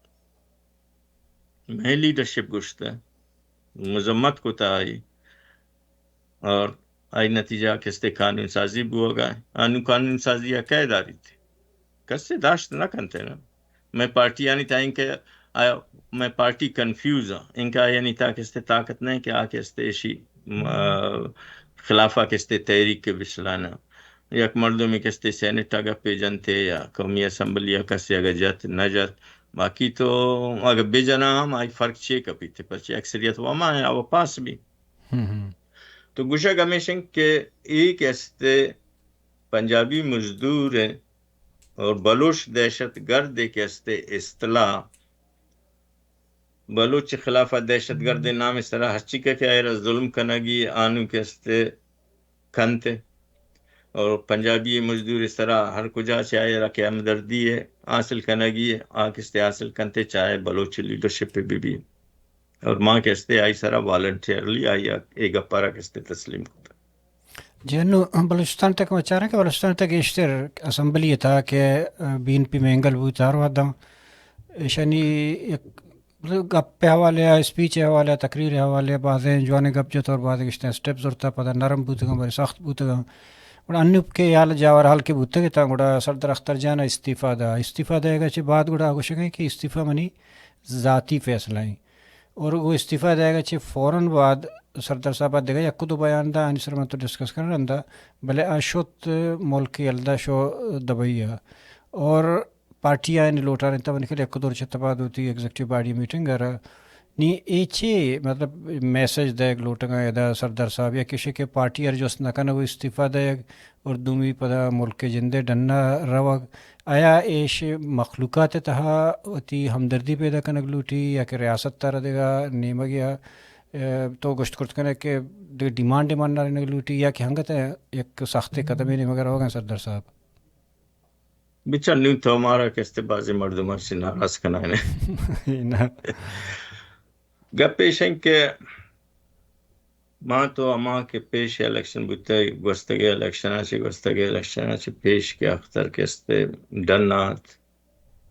مئے لیڈرشپ گوشتہ، مذمت کتہ آئی۔ اور آئی نتیجہ کستے قانون سازی بوگا۔ انو قانون سازی ءَ کئے داریت؟ کسے داشت نہ کنتے نا۔ مئے پارٹیانی تا انکہ آ، مئے پارٹی کنفیوز آ، انکہ آیانی تا کستے طاقت نہ کہ آ کستے اشی، م، آ، خلافا کستے تحریک کے بچلانا۔ یک مردمی کستے سینٹ ءَ گپے جنتے یا قومی اسمبلی ءَ کسے اگہ جت نہ جت، باقی تو اگہ بجنا ہم آئی فرق چے کپیت، پرچہ اکثریت وما ہے، آ وہ پاس بھی۔ ہم ہم۔ تو گوشگ ہمیش انت کہ اے کہ استے پنجابی مزدور انت اور بلوچ دہشت گرد اے کہ استے اصطلاح بلوچ خلاف دہشت گرد نام سرا ہرچی کہ کہ آئرا ظلم کنگی آنو کہ استے کنت اور پنجابی مزدور سرا ہر کجا چہ آئرا کہ ہمدردی حاصل کنگی آ کہ استے حاصل کنت، چاہے بلوچ لیڈرشپ بہ بی۔ اور ما کہ استے آئی سرا والنٹیئرلی آئی ءَ اے گپارا کہ استے تسلیم کتا۔ جی، انو بلوچستان تک ما چاراں کہ بلوچستان تک گیشتر اسمبلی تھا کہ بی این پی مینگل بوت ہر وھداں۔ ایشانی یک گپ حوالے ءَ، اسپیچ حوالے ءَ، تقریر حوالے ءَ بازیں جوانیں گپ جت اور بازیں گشتیں اسٹیپ زرتا، پدا نرم بوتگاں، بلے سخت بوتگاں۔ گڑا انوپ کے حال جاور حال کے بوتگ تاں گڑا سردار اختر جان ءَ استعفی دا۔ استعفی دئیگا چہ بعد گڑا گوشگ کہ استعفی منی ذاتی فیصلہ ایں۔ اور وہ استعفی دئیگا چہ فوراً بعد سردار صاحب ءَ دگہ یک دو بیان دا، آنی سر من تو ڈسکس کرنا رندا، بلے آ شت ملک یلدا شو دبئی ءَ۔ اور پارٹی آئین لوٹانے تب نکل یک دور چہ تباد ہوتی ایگزیکٹو باڈی میٹنگ ءَ را۔ نی اے چے مطلب میسج دئیگ لوٹگاں ادا سردار صاحب، یا کشے کہ پارٹی ءَ را جست نہ کنگ و استعفی دئیگ اور دومی پدا ملک ءِ جندے ڈنا روگ؟ آیا ایش مخلوقات ءِ تہا وتی ہمدردی پیدا کنگ لوٹی یا کہ ریاست ءَ را دگہ نیمگ یا، اے، تو گوشت کرت کنئے کہ دگہ ڈیمانڈ مان نہ رہنگ لوٹی یا کہ ہنگت یک سخت قدمے نیمگ ءَ روگاں سردار صاحب؟ بچار نوں تو مارا کہ استے بازیں مردم ہرچی ناراض کنائینے۔ نہ۔ گپ ایش انت کہ ما تو ہما کہ پیش الیکشن بوتگ، گوستگیں الیکشن ءَ چہ، گوستگیں الیکشن ءَ چہ پیش کہ اختر کہ استے ڈن آت،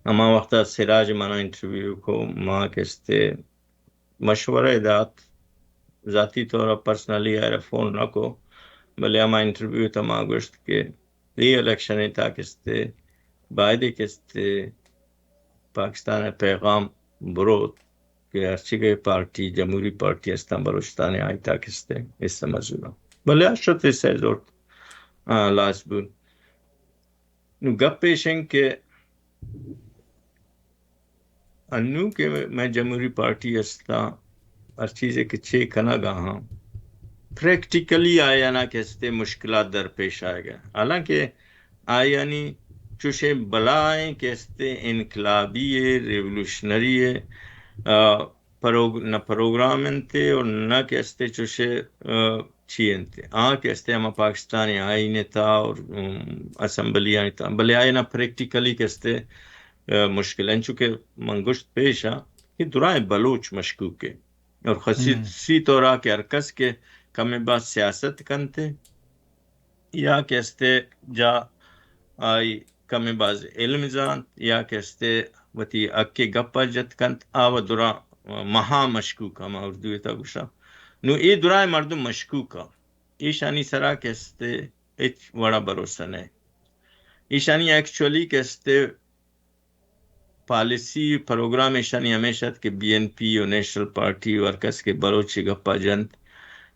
ہما وقت ءَ سراج منا انٹرویو کو، ما کہ استے مشورہ دات، ذاتی طور ءَ پرسنلی آئرا فون نہ کو، بلے ہما انٹرویو تہا ما گوشت کہ اے الیکشن ءِ تہا کہ استے باید کہ استے پاکستان ءِ پیغام بروت کہ ہرچی کہ پارٹی، جمہوری پارٹی استاں بلوچستان ءَ آئی تہا کہ استے حصہ مزوراں۔ بلے آ شت حصہ زرت، آ، لاس بوت۔ نوں گپ ایش انت کہ انوں کہ مئے جمہوری پارٹی استاں، ہر چیزے کہ چے کنگ ءَ آں، پریکٹیکلی آیانا کہ استے مشکلات درپیش آئیگ ءَ۔ حالانکہ آیانی چوشیں بلائیں کہ استے انقلابی ءُ ریولوشنری ءُ، آ، پروگ-، نہ پروگرام انت اور نہ کہ استے چوشے، آ، چی انت۔ آ کہ استے ہما پاکستانی آئین ءِ تہا اور، ام، اسمبلی آئین ءِ تہا، بلے آئی نا پریکٹیکلی کہ استے، آ، مشکل انت۔ چونکہ من گوشت پیش ءَ کہ درائیں بلوچ مشکوک ءَ اور خصوصی طور ءَ کہ ہر کس کہ کمے باز سیاست کنت یا کہ استے جا آئی کمے باز علم زانت یا کہ استے وتی حق ءِ گپ ءَ جت کنت، آ و دراں مہا مشکوک، ہما اردو ءِ تہا گوشاں۔ نوں اے درائیں مردم مشکوک ءَ، ایشانی سرا کہ استے ہچ وڑا بھروسہ نہ۔ ایشانی ایکچولی کہ استے پالیسی پروگرام ایشانی ہمیش ات کہ بی این پی و نیشنل پارٹی و ہر کس کہ بلوچی گپا جنت،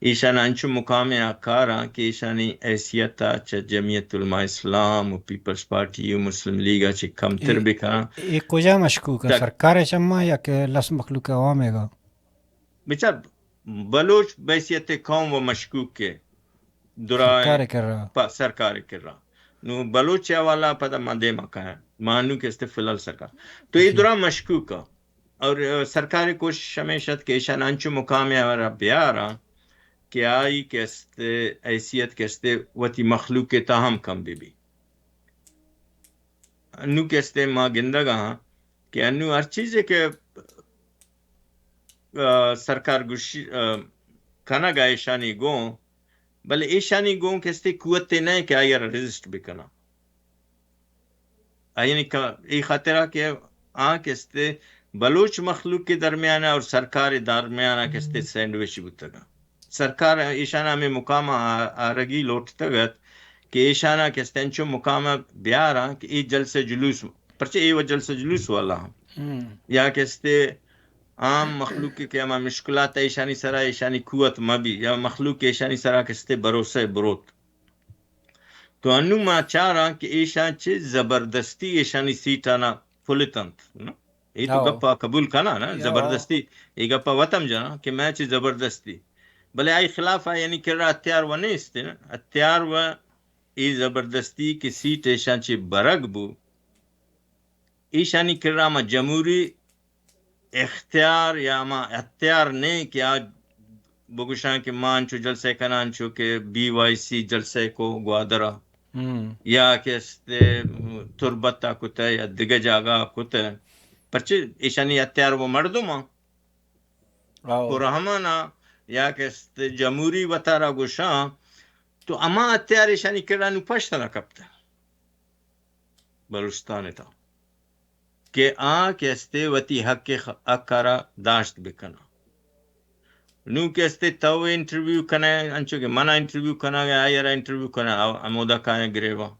ایشان انچو مقامے آ کاراں کہ ایشانی حیثیت آ چہ جمعیت علماء اسلام و پیپلز پارٹی و مسلم لیگ آ چہ کمتر اے، بکناں۔ اے کجا مشکوک آ؟ تک- سرکار چما یا کہ لس مخلوق عوام گا؟ بچار، بلوچ بحیثیت قوم و مشکوک کے درائیں سرکار کرا۔ پا-، سرکار کرا۔ نو بلوچ حوالہ پدا ما دیما کایاں۔ ما انو کہ استے فی الحال سرکار۔ تو اے جی۔ درا مشکوک آ۔ اور، آ، سرکار کوشش ہمیش ات کہ ایشان انچو مقام آ را بیاراں کہ آئی کہ استے حیثیت کہ استے وتی مخلوق کے تاہم کم بی بی۔ انو کہ استے ما گندگا ہاں کہ انو ہر چیزے کہ آ، سرکار گوشی، آ، کنگ ء ایشانی گوں، بلے ایشانی گوں کستے قوتے نہ کہ آئی ء را ریزسٹ بکناں۔ آیانی کا-، ای خاطرہ کہ آ کستے بلوچ مخلوق کے درمیان اور سرکار درمیان کستے سینڈوچ بوتگا۔ سرکار ایشانا ہمے مقام آ-، آرگی لوٹتگ ات کہ ایشانا کہ است انچو مقام بیاراں کہ اے جلسہ جلوس، پرچہ اے و جلسہ جلوس والا ہاں۔ یا کہ استے عام مخلوق کہ ہما مشکلات ایشانی سرا ایشانی قوت مبی، یا مخلوق ایشانی سرا کہ استے بھروسہ بروت۔ تو انو ما چاراں کہ ایشاں چہ زبردستی ایشانی سیٹانا پلتنت، نا؟ اے تو گپا قبول کناں، نا؟ زبردستی، اے گپا وتم جناں کہ میں چہ زبردستی۔ بلے آئی خلاف آ یعنی کرا ہتھیار و نیست، نا؟ ہتھیار و اے زبردستی کہ سیٹ ایشاں چہ برگ بو، ایشانی کرا ما جمہوری اختیار یا ما اختیار نے کہ آ بگوشاں کہ ما انچو جلسہ کناں، انچو کہ بی وائی سی جلسہ کو گوادرا، یا کہ استے تربت ء کتہ یا دگہ جاگہ ء کتہ، پرچہ ایشانی اختیار و مردم ء پرامن ء یا کہ استے جمہوری وتارا گوشاں، تو ہما اختیار ایشانی کرا نو پشت نہ کپتہ بلوچستان ء تھا۔ کہ آ کہ استے وتی حق خ-، حق ء را داشت بکناں۔ نوں کہ استے تو انٹرویو کنئے، انچو کہ منا انٹرویو کنگ ء آئی ء را انٹرویو کناں، آ ہمودا کایاں گریواں۔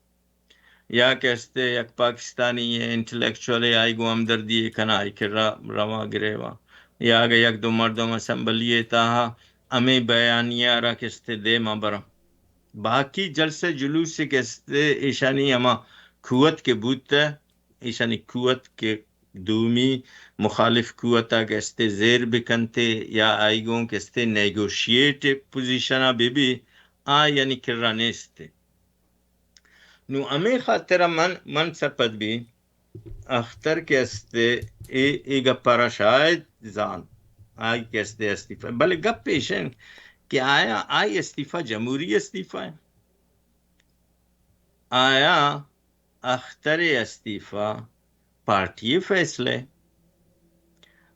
یا کہ استے یک پاکستانی انٹلیکچوئلے آئی گوں ہمدردی ء کناں، آئی کرا رواں گریواں۔ یا اگہ یک دو مردم اسمبلی ء تہا ہمے بیانیہ ء را کہ استے دیما براں۔ باقی جلسہ جلوس کہ استے ایشانی ہما قوت کہ بوتہ، ایشانی قوت کہ دومی مخالف قوت ء کہ استے زیر بکنتے یا آئی گوں کہ استے نیگوشیٹ پوزیشن ء بہ بی، آ یعنی کرا نیستے۔ نوں ہمے خاطر ء من، من سرپد بی اختر کہ استے اے، اے گپ ء را شاید زانت، آئی کہ استے استعفی، بلے گپ ایش انت کہ آیا آئی استعفی جمہوری استعفی انت؟ آیا اختر ء استعفی پارٹی ء فیصلہ؟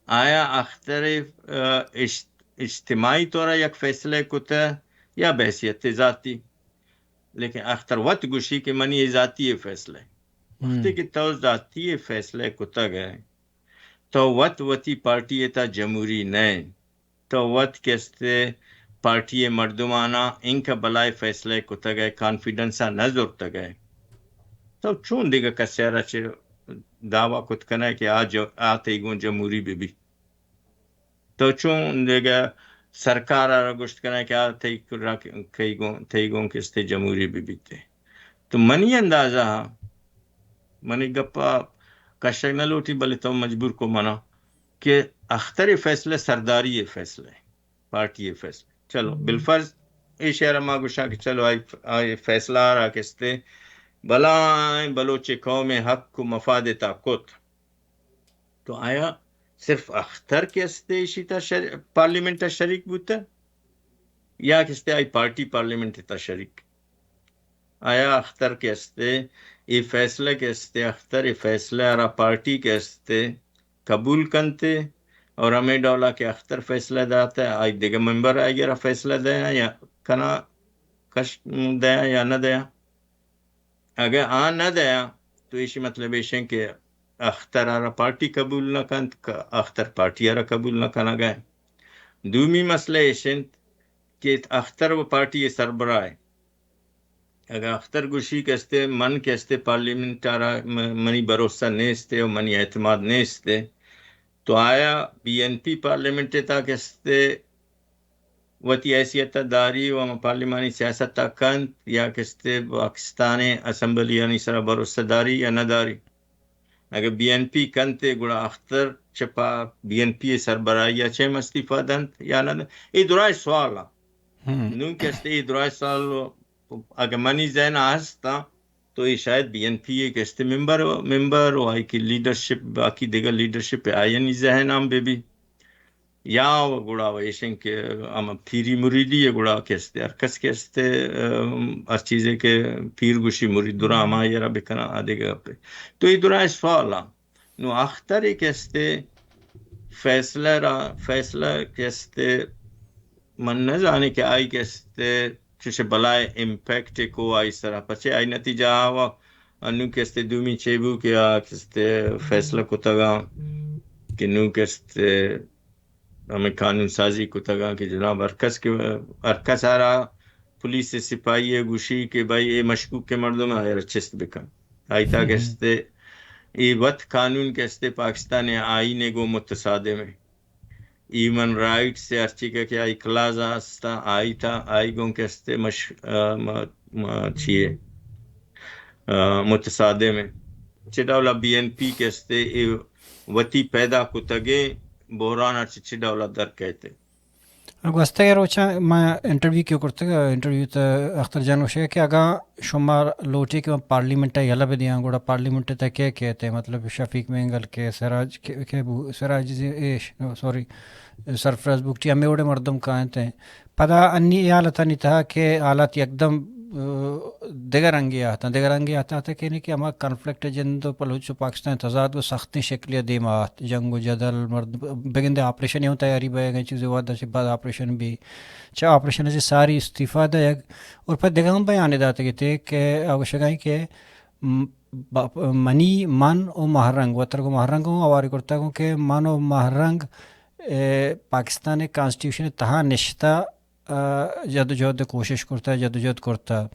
آیا اختر ء، ا، اج-، اجتماعی طور ء یک فیصلہ کتہ یا بحیثیت ذاتی؟ لیکن اختر وت گوشی کہ منی اے ذاتی ء فیصلہ۔ وقتی کہ تو ذاتی ء فیصلہ کتگ ء، تو وت وتی پارٹی ء تھا جمہوری نہ ئے۔ تو وت کہ استے پارٹی ء مردماناں انکہ بلائے فیصلہ کتگ ء کانفیڈنس ء نہ زرتگ ء، تو چون دگہ کسے ء را چہ دعوی کت کنئے کہ آ جو-، آ تئی گوں جمہوری بہ بیت؟ تو چون دگہ سرکار ء را گوشت کنئے کہ آ تئی را کئی گوں، تئی گوں کہ استے جمہوری بہ بیت؟ تو منی اندازہ ء، منی گپ ء کشگ نہ لوٹی، بلے تو مجبور کو منا کہ اختر ء فیصلہ سرداری ء فیصلہ ء، پارٹی ء فیصلہ۔ چلو، بالفرض اے شعر ء ما گوشاں کہ چلو آئی، آئی فیصلہ ء را کہ استے بلائیں بلوچ قوم ء حق و مفاد ء تا کت۔ تو آیا صرف اختر کہ استے ایشی تا شر-، پارلیمنٹ ء شریک بوتہ یا کہ استے آئی پارٹی پارلیمنٹ ء تا شریک؟ آیا اختر کہ استے، اے فیصلہ کہ استے، اختر اے فیصلہ ء را پارٹی کہ استے قبول کنتے اور ہمے ڈولا کہ اختر فیصلہ داتہ، آئی دگہ ممبر آئی را فیصلہ دیاں یا کنا کش دیاں یا نہ دیاں؟ اگہ آ نہ دیاں تو ایشی مطلب ایش انت کہ اختر ء را پارٹی قبول نہ کنت، ک-، اختر پارٹی ء را قبول نہ کنگ ء۔ دومی مسئلہ ایش انت کہ اختر و پارٹی ء سربراہ ء۔ اگہ اختر گوشی کہ استے من کہ استے پارلیمنٹ ء را م-، منی بھروسہ نیست ء و منی اعتماد نیست ء، تو آیا بی این پی پارلیمنٹ ء تھا کہ استے وتی حیثیت ء داری و ہما پارلیمانی سیاست ء کنت یا کہ استے پاکستان ء اسمبلیانی سرا بھروسہ داری یا نہ داری؟ اگہ بی این پی کنت ء گڑا اختر چہ پا بی این پی ء سربراہی ء چہ ہم استعفی دنت یا نہ دنت؟ اے درائیں سوال ء۔ نوں کہ استے اے درائیں سوال اگہ منی ذہن ء ہست آں، تو اے شاید بی این پی ء کہ استے ممبر، ممبر و آئی کہ لیڈرشپ، باقی دگہ لیڈرشپ آیانی ذہن ہم بہ بی۔ یا و گڑا و ایشن کہ ہم پیری مریدی ء گڑا کہ استے، ہر کس کہ استے، ام، ہر چیزے کہ پیر گوشی مرید درا ہمائی را بکناں، آ دگہ گپے۔ تو اے درائیں سوال آں۔ نو اختر ء کہ استے فیصلہ را، فیصلہ کہ استے من نہ زانے کہ آئی کہ استے چوشے بلائے امپیکٹ کو آئی سرا، پچے آئی نتیجہ آوا انو کہ استے دومی چے بو کہ آ کہ استے فیصلہ کتگا کہ نو کہ استے ہمیں قانون سازی کتگاں کہ جناب ہر کس کہ، ہر کس آرا پولیس سپاہی ء گوشی کہ بھائی اے مشکوک کے مردم آئرا چست بکن۔ آئی تا گشتے اے وت قانون کہ استے پاکستان آئین گو متصادم ہے۔ ہیومن رائٹس ہرچی کہ کہ آئی کلاز ہستا، آئی تا، آئی گوں کہ استے مش-، آ، م-، م-، چیے، آ، متصادم ہے۔ چہ ڈولا بی این پی کہ استے اے وتی پیدا کتگیں بحران ء چہ چہ ڈولا در کئیت۔ گوستگیں روچاں ما انٹرویو کیو کرتگ، انٹرویو تہ اختر جان گوشگ کہ اگاں شما لوٹے کہ من پارلیمنٹ ء یلہ بدیاں، گڑا پارلیمنٹ تہ کئے کئیت؟ مطلب شفیق مینگل کے، سراج کے، کے بو-، سراج زی-، اے ش-، سوری، سرفراز بگٹی، ہمے وڑیں مردم کاینت۔ پدا انی اے حالتانی تہا کہ حالات یکدم، آ، دگہ رنگے آتاں، دگہ رنگے آتاں، آتاں کہ یعنی کہ ہما کنفلکٹ جند و بلوچ و پاکستان تضاد و سختیں شکلے دیما آت، جنگ و جدل، مرد بگندے آپریشن ہم تیاری بیگ ء، چیزے وعدہ چہ بعد آپریشن بی، چہ آپریشن چہ ساری استعفا دیگ۔ اور پہ دگہ ہم بیانے داتگ ات کہ آ گوشگائی کہ م-، با-، منی من و مہرنگ، وترگ و مہرنگ ہوں ہواری کرتا گوں کہ من و مہرنگ، اے، پاکستان کانسٹیٹیوشن تہا نشتہ، آ، جد و جہد کوشش کرتا، جد و جہد کرتا۔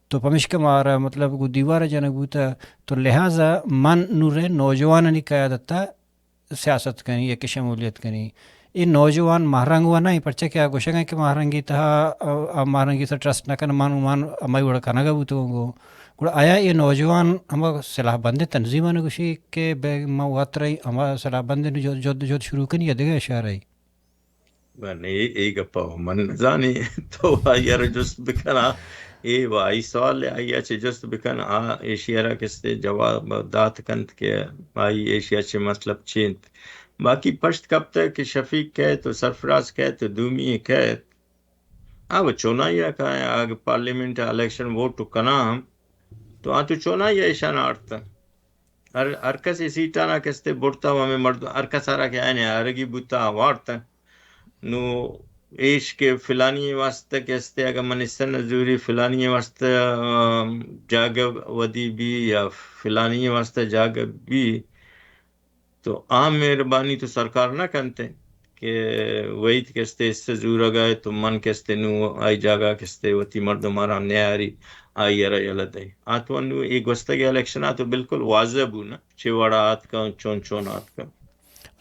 تو پمشکہ مارا مطلب گو دیوار جنگ بوتا، تو لہذا من نورے نوجوانانی قیادتا سیاست کنی یا کہ شمولیت کنی۔ اے نوجوان مہرنگ و نہ، پرچہ کہ آ گوشگاں کہ مہرنگی تہا، آ، آ مہرنگی سر ٹرسٹ نہ کن، من، من ہمائی وڑ کنگا بوتگوں گو۔ گڑا آیا اے نوجوان ہما سلاح بندیں تنظیمان گوشی کہ بے ما واترئی ہما سلاح بندیں جو-، جد، جد شروع کنی یا دگہ اشارہ ای؟ من اے، اے گپا من نزانی۔ تو آئی ء را جست بکن، آ، اے و آئی سوال ء آئی ء چہ جست بکن، آ ایشی ء را کستے جواب دات کنت کہ آئی ایشی ء چہ مطلب چی انت۔ باقی پشت کپتہ کہ شفیق کئیت و سرفراز کئیت و دومی کئیت۔ آ و چونائی ء کائیں، اگہ پارلیمنٹ ء الیکشن ووٹ کناں ہم، تو آ تو چونائی ء ایشان آرتہ۔ ہر، ہر کس ء سیٹانا کستے برتا و ہمیں مرد، ہر کس آرا کہ آئینے آرگی بوتا وارتا۔ نو ایش کہ فلانی واسطہ کہ استے، اگہ من اس نزوری فلانی واسطہ، آ، جاگہ ودی بی یا فلانی واسطہ جاگہ بی، تو آ مہربانی تو سرکار نہ کنتے کہ وحید کستے اس زورگا ہے تو من کستے نو آئی جاگہ کستے وتی مردم آرا نیاری، آئی ارا یلہ دے۔ آ تو نو اے گوستگی الیکشن آ تو بالکل واضح بو نا، چے وڑا آتکا، چون چون آتکا۔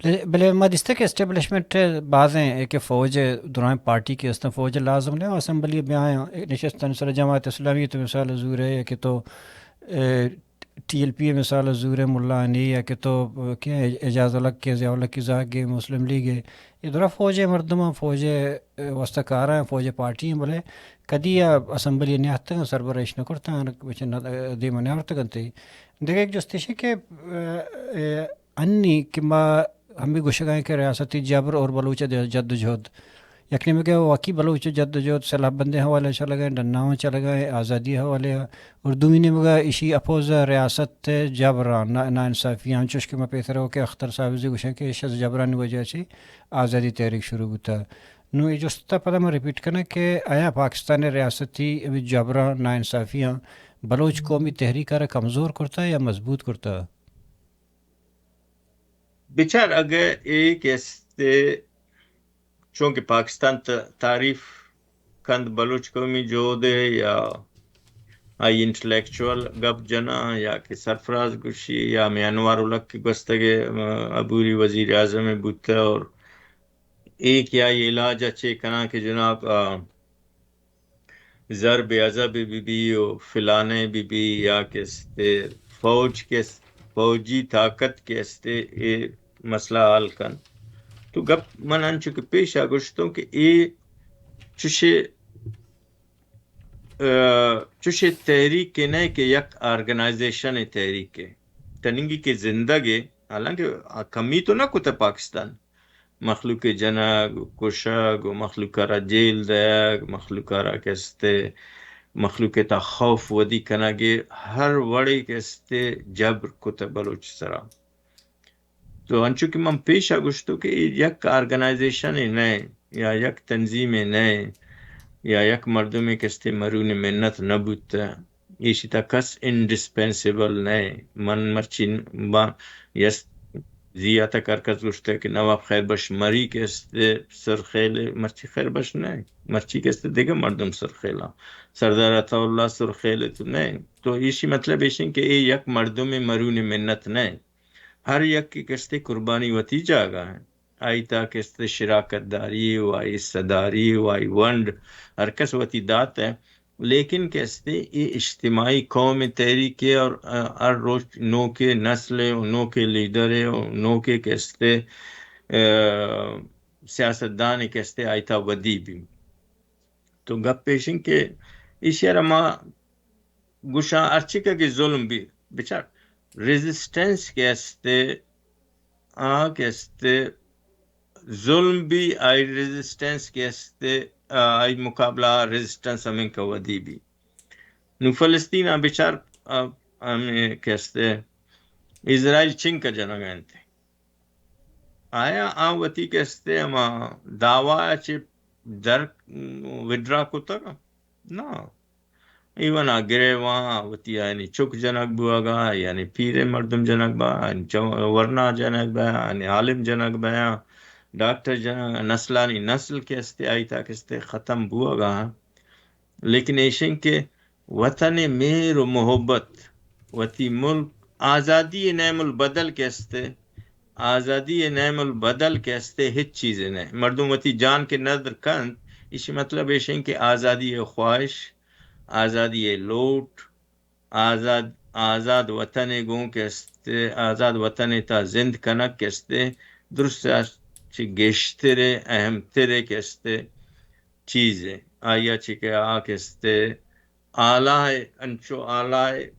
بلے، بلے ما دیستہ کہ اسٹیبلشمنٹ بازیں، اے کہ فوج درائیں پارٹی کہ استن، فوج لازم نہ اسمبلی بیاں، نشستن سر جماعت اسلامی تو مثال زور ہے کہ تو، اے، ٹی ایل پی مثال زور ہے، ملا انی یا کہ تو، کہ اعجاز الحق کے، ضیاء الحق کی زاگ کے، مسلم لیگ ہے۔ اے درا فوج مردم، فوج واسطہ کار ہیں، فوج پارٹی ہیں، بلے کدی آ اسمبلی نیاتگ، سربراہ اش نہ کرتا، دیما نیارتگ انت۔ دگہ یک جستشی کہ، اے، انی کہ ما ہمے گوشگ ء کہ ریاستی جبر اور بلوچ ء جد و جہد، یک نیمگ ء واقعی بلوچ ء جد و جہد سلاح بندیں حوالے ء چلگ ء، ڈناواں چلگ ء، آزادی حوالے ء، اور دومی نیمگ ء ایشی اپوز ء ریاست ء جبراں، نا-، ناانصافی، انچوش کہ ما پیسر ء کہ اختر صاحب زی گوشاں کہ ایش از جبرانی وجہ چہ آزادی تحریک شروع بوتا۔ نوں اے جست ء پدا من ریپیٹ کناں کہ آیا پاکستان ء ریاستی ہمے جبراں، ناانصافیاں بلوچ قومی تحریک ء را کمزور کرتا یا مضبوط کرتا؟ بچار، اگہ اے کہ استے، چونکہ پاکستان ت-، تعریف کند بلوچ قومی جہد ء یا آئی انٹلیکچوئل گپ جناں یا کہ سرفراز گوشی یا ہمے انوار الحق کہ گوستگے، آ، عبوری وزیر اعظم بوتہ اور اے کہ آئی علاج ء چے کناں کہ جناب، آ، ضرب عضب بہ بی و فلانے بہ بی یا کہ استے فوج کہ اس-، فوجی طاقت کہ استے اے مسئلہ حل کن۔ تو گپ من انچو کہ پیشا گوشتوں کہ اے چشے، آ، چشے تحریک نہ کہ یک آرگنائزیشن تحریک ہے۔ تننگی کہ زندگ ہے، حالانکہ کمی تو نہ کتہ پاکستان۔ مخلوق ء جنگ، کشگ و مخلوق ء را جیل دئیگ، مخلوق ء را کہ استے، مخلوق ء تا خوف ودی کنگ ء ہر وڑے کہ استے جبر کتہ بلوچ سرا۔ تو انچو کہ من پیشا گوشتو کہ اے یک آرگنائزیشن ء نئے یا یک تنظیم ء نئے یا یک مردمے کہ استے مرون منت نہ بوتہ۔ ایشی تا کس انڈسپنسیبل نئے۔ من مرچی با-، یس، ضیاء تک ہر کس گوشتہ کہ نواب خیر بخش مری کہ است سرخیل، مرچی خیر بخش نہ، مرچی کہ است دگہ مردم سرخیلاں، سردار عطا اللہ سرخیل تو نہ۔ تو ایشی مطلب ایشیں کہ اے یک مردم مرون منت نہ، ہر یک کہ است قربانی وتی جاگہ ہیں۔ آئی تا کہ است شراکت داری و آئی حصہ داری و آئی ونڈ ہر کس وتی دات ہے، لیکن کہ است اے اجتماعی قوم تحریک ہے اور، آ، ہر روز نوکے نسل ہے و نوکے لیڈر ہے و نوکے کہ است، آ، سیاستدان کہ است آئی تا ودی بھی۔ تو گپ پیشن کہ ایشی را ما گوشاں ہرچی کہ ظلم بھی بچار، ریزسٹنس کہ است، آ کہ است، ظلم بھی آئی ریزسٹنس کہ است، آ، آئی مقابلہ ریزسٹنس ہمیں کہ ودی بھی۔ نو فلسطین آ بچار، آ، ہمیں کہ است، اسرائیل چنکا جنگ انت۔ آیا آ وتی کہ است ہما دعوی چہ در وڈرا کتگ؟ نہ۔ ایوان آ گریواں وتی یعنی چک جنگ بوگا، یعنی پیرے مردم جنگ با، یعنی جو-، ورنا جنگ با، یعنی عالم جنگ با، ڈاکٹر جنگ، نسلانی نسل کہ است آئی تا کہ است ختم بوگا۔ لیکن ایشیں کہ وطن مہر و محبت، وتی ملک، آزادی نعم البدل کہ است، آزادی نعم البدل کہ است، ہچ چیز نہ۔ مردم وتی جان کہ ندر کنت، ایشی مطلب ایشیں کہ آزادی خواہش، آزادی لوٹ، آزاد، آزاد وطن گوں کہ است، آزاد وطن تا زند کنگ کہ است، درست چہ گیشتر اہم تر کہ است چیز ہے۔ آیا چہ کہ آ کہ است آلہ ہے، انچو آلہ ہے،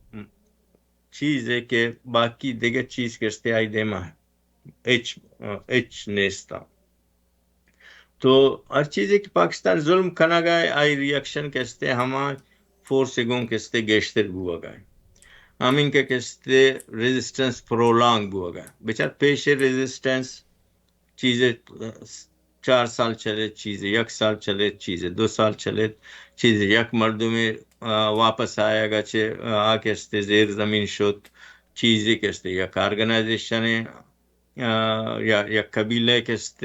چیز ہے کہ باقی دگہ چیز کہ است آئی دیما ہچ، ہچ نیستا۔ تو ہر چیزے کہ پاکستان ظلم کنگا ہے، آئی ریئیکشن کہ است ہما فورس گوں کہ است گیشتر بوگا ہے۔ ہمین کہ کہ است ریزسٹنس پرولانگ بوگا ہے۔ بچار پیش ریزسٹنس چیزے چار سال چلت، چیزے یک سال چلت، چیزے دو سال چلت، چیزے یک مردمے، آ، واپس آیگا چہ، آ، آ کہ است زیر زمین شت، چیزے کہ است یک آرگنائزیشن، آ، یا یک قبیلہ کہ است،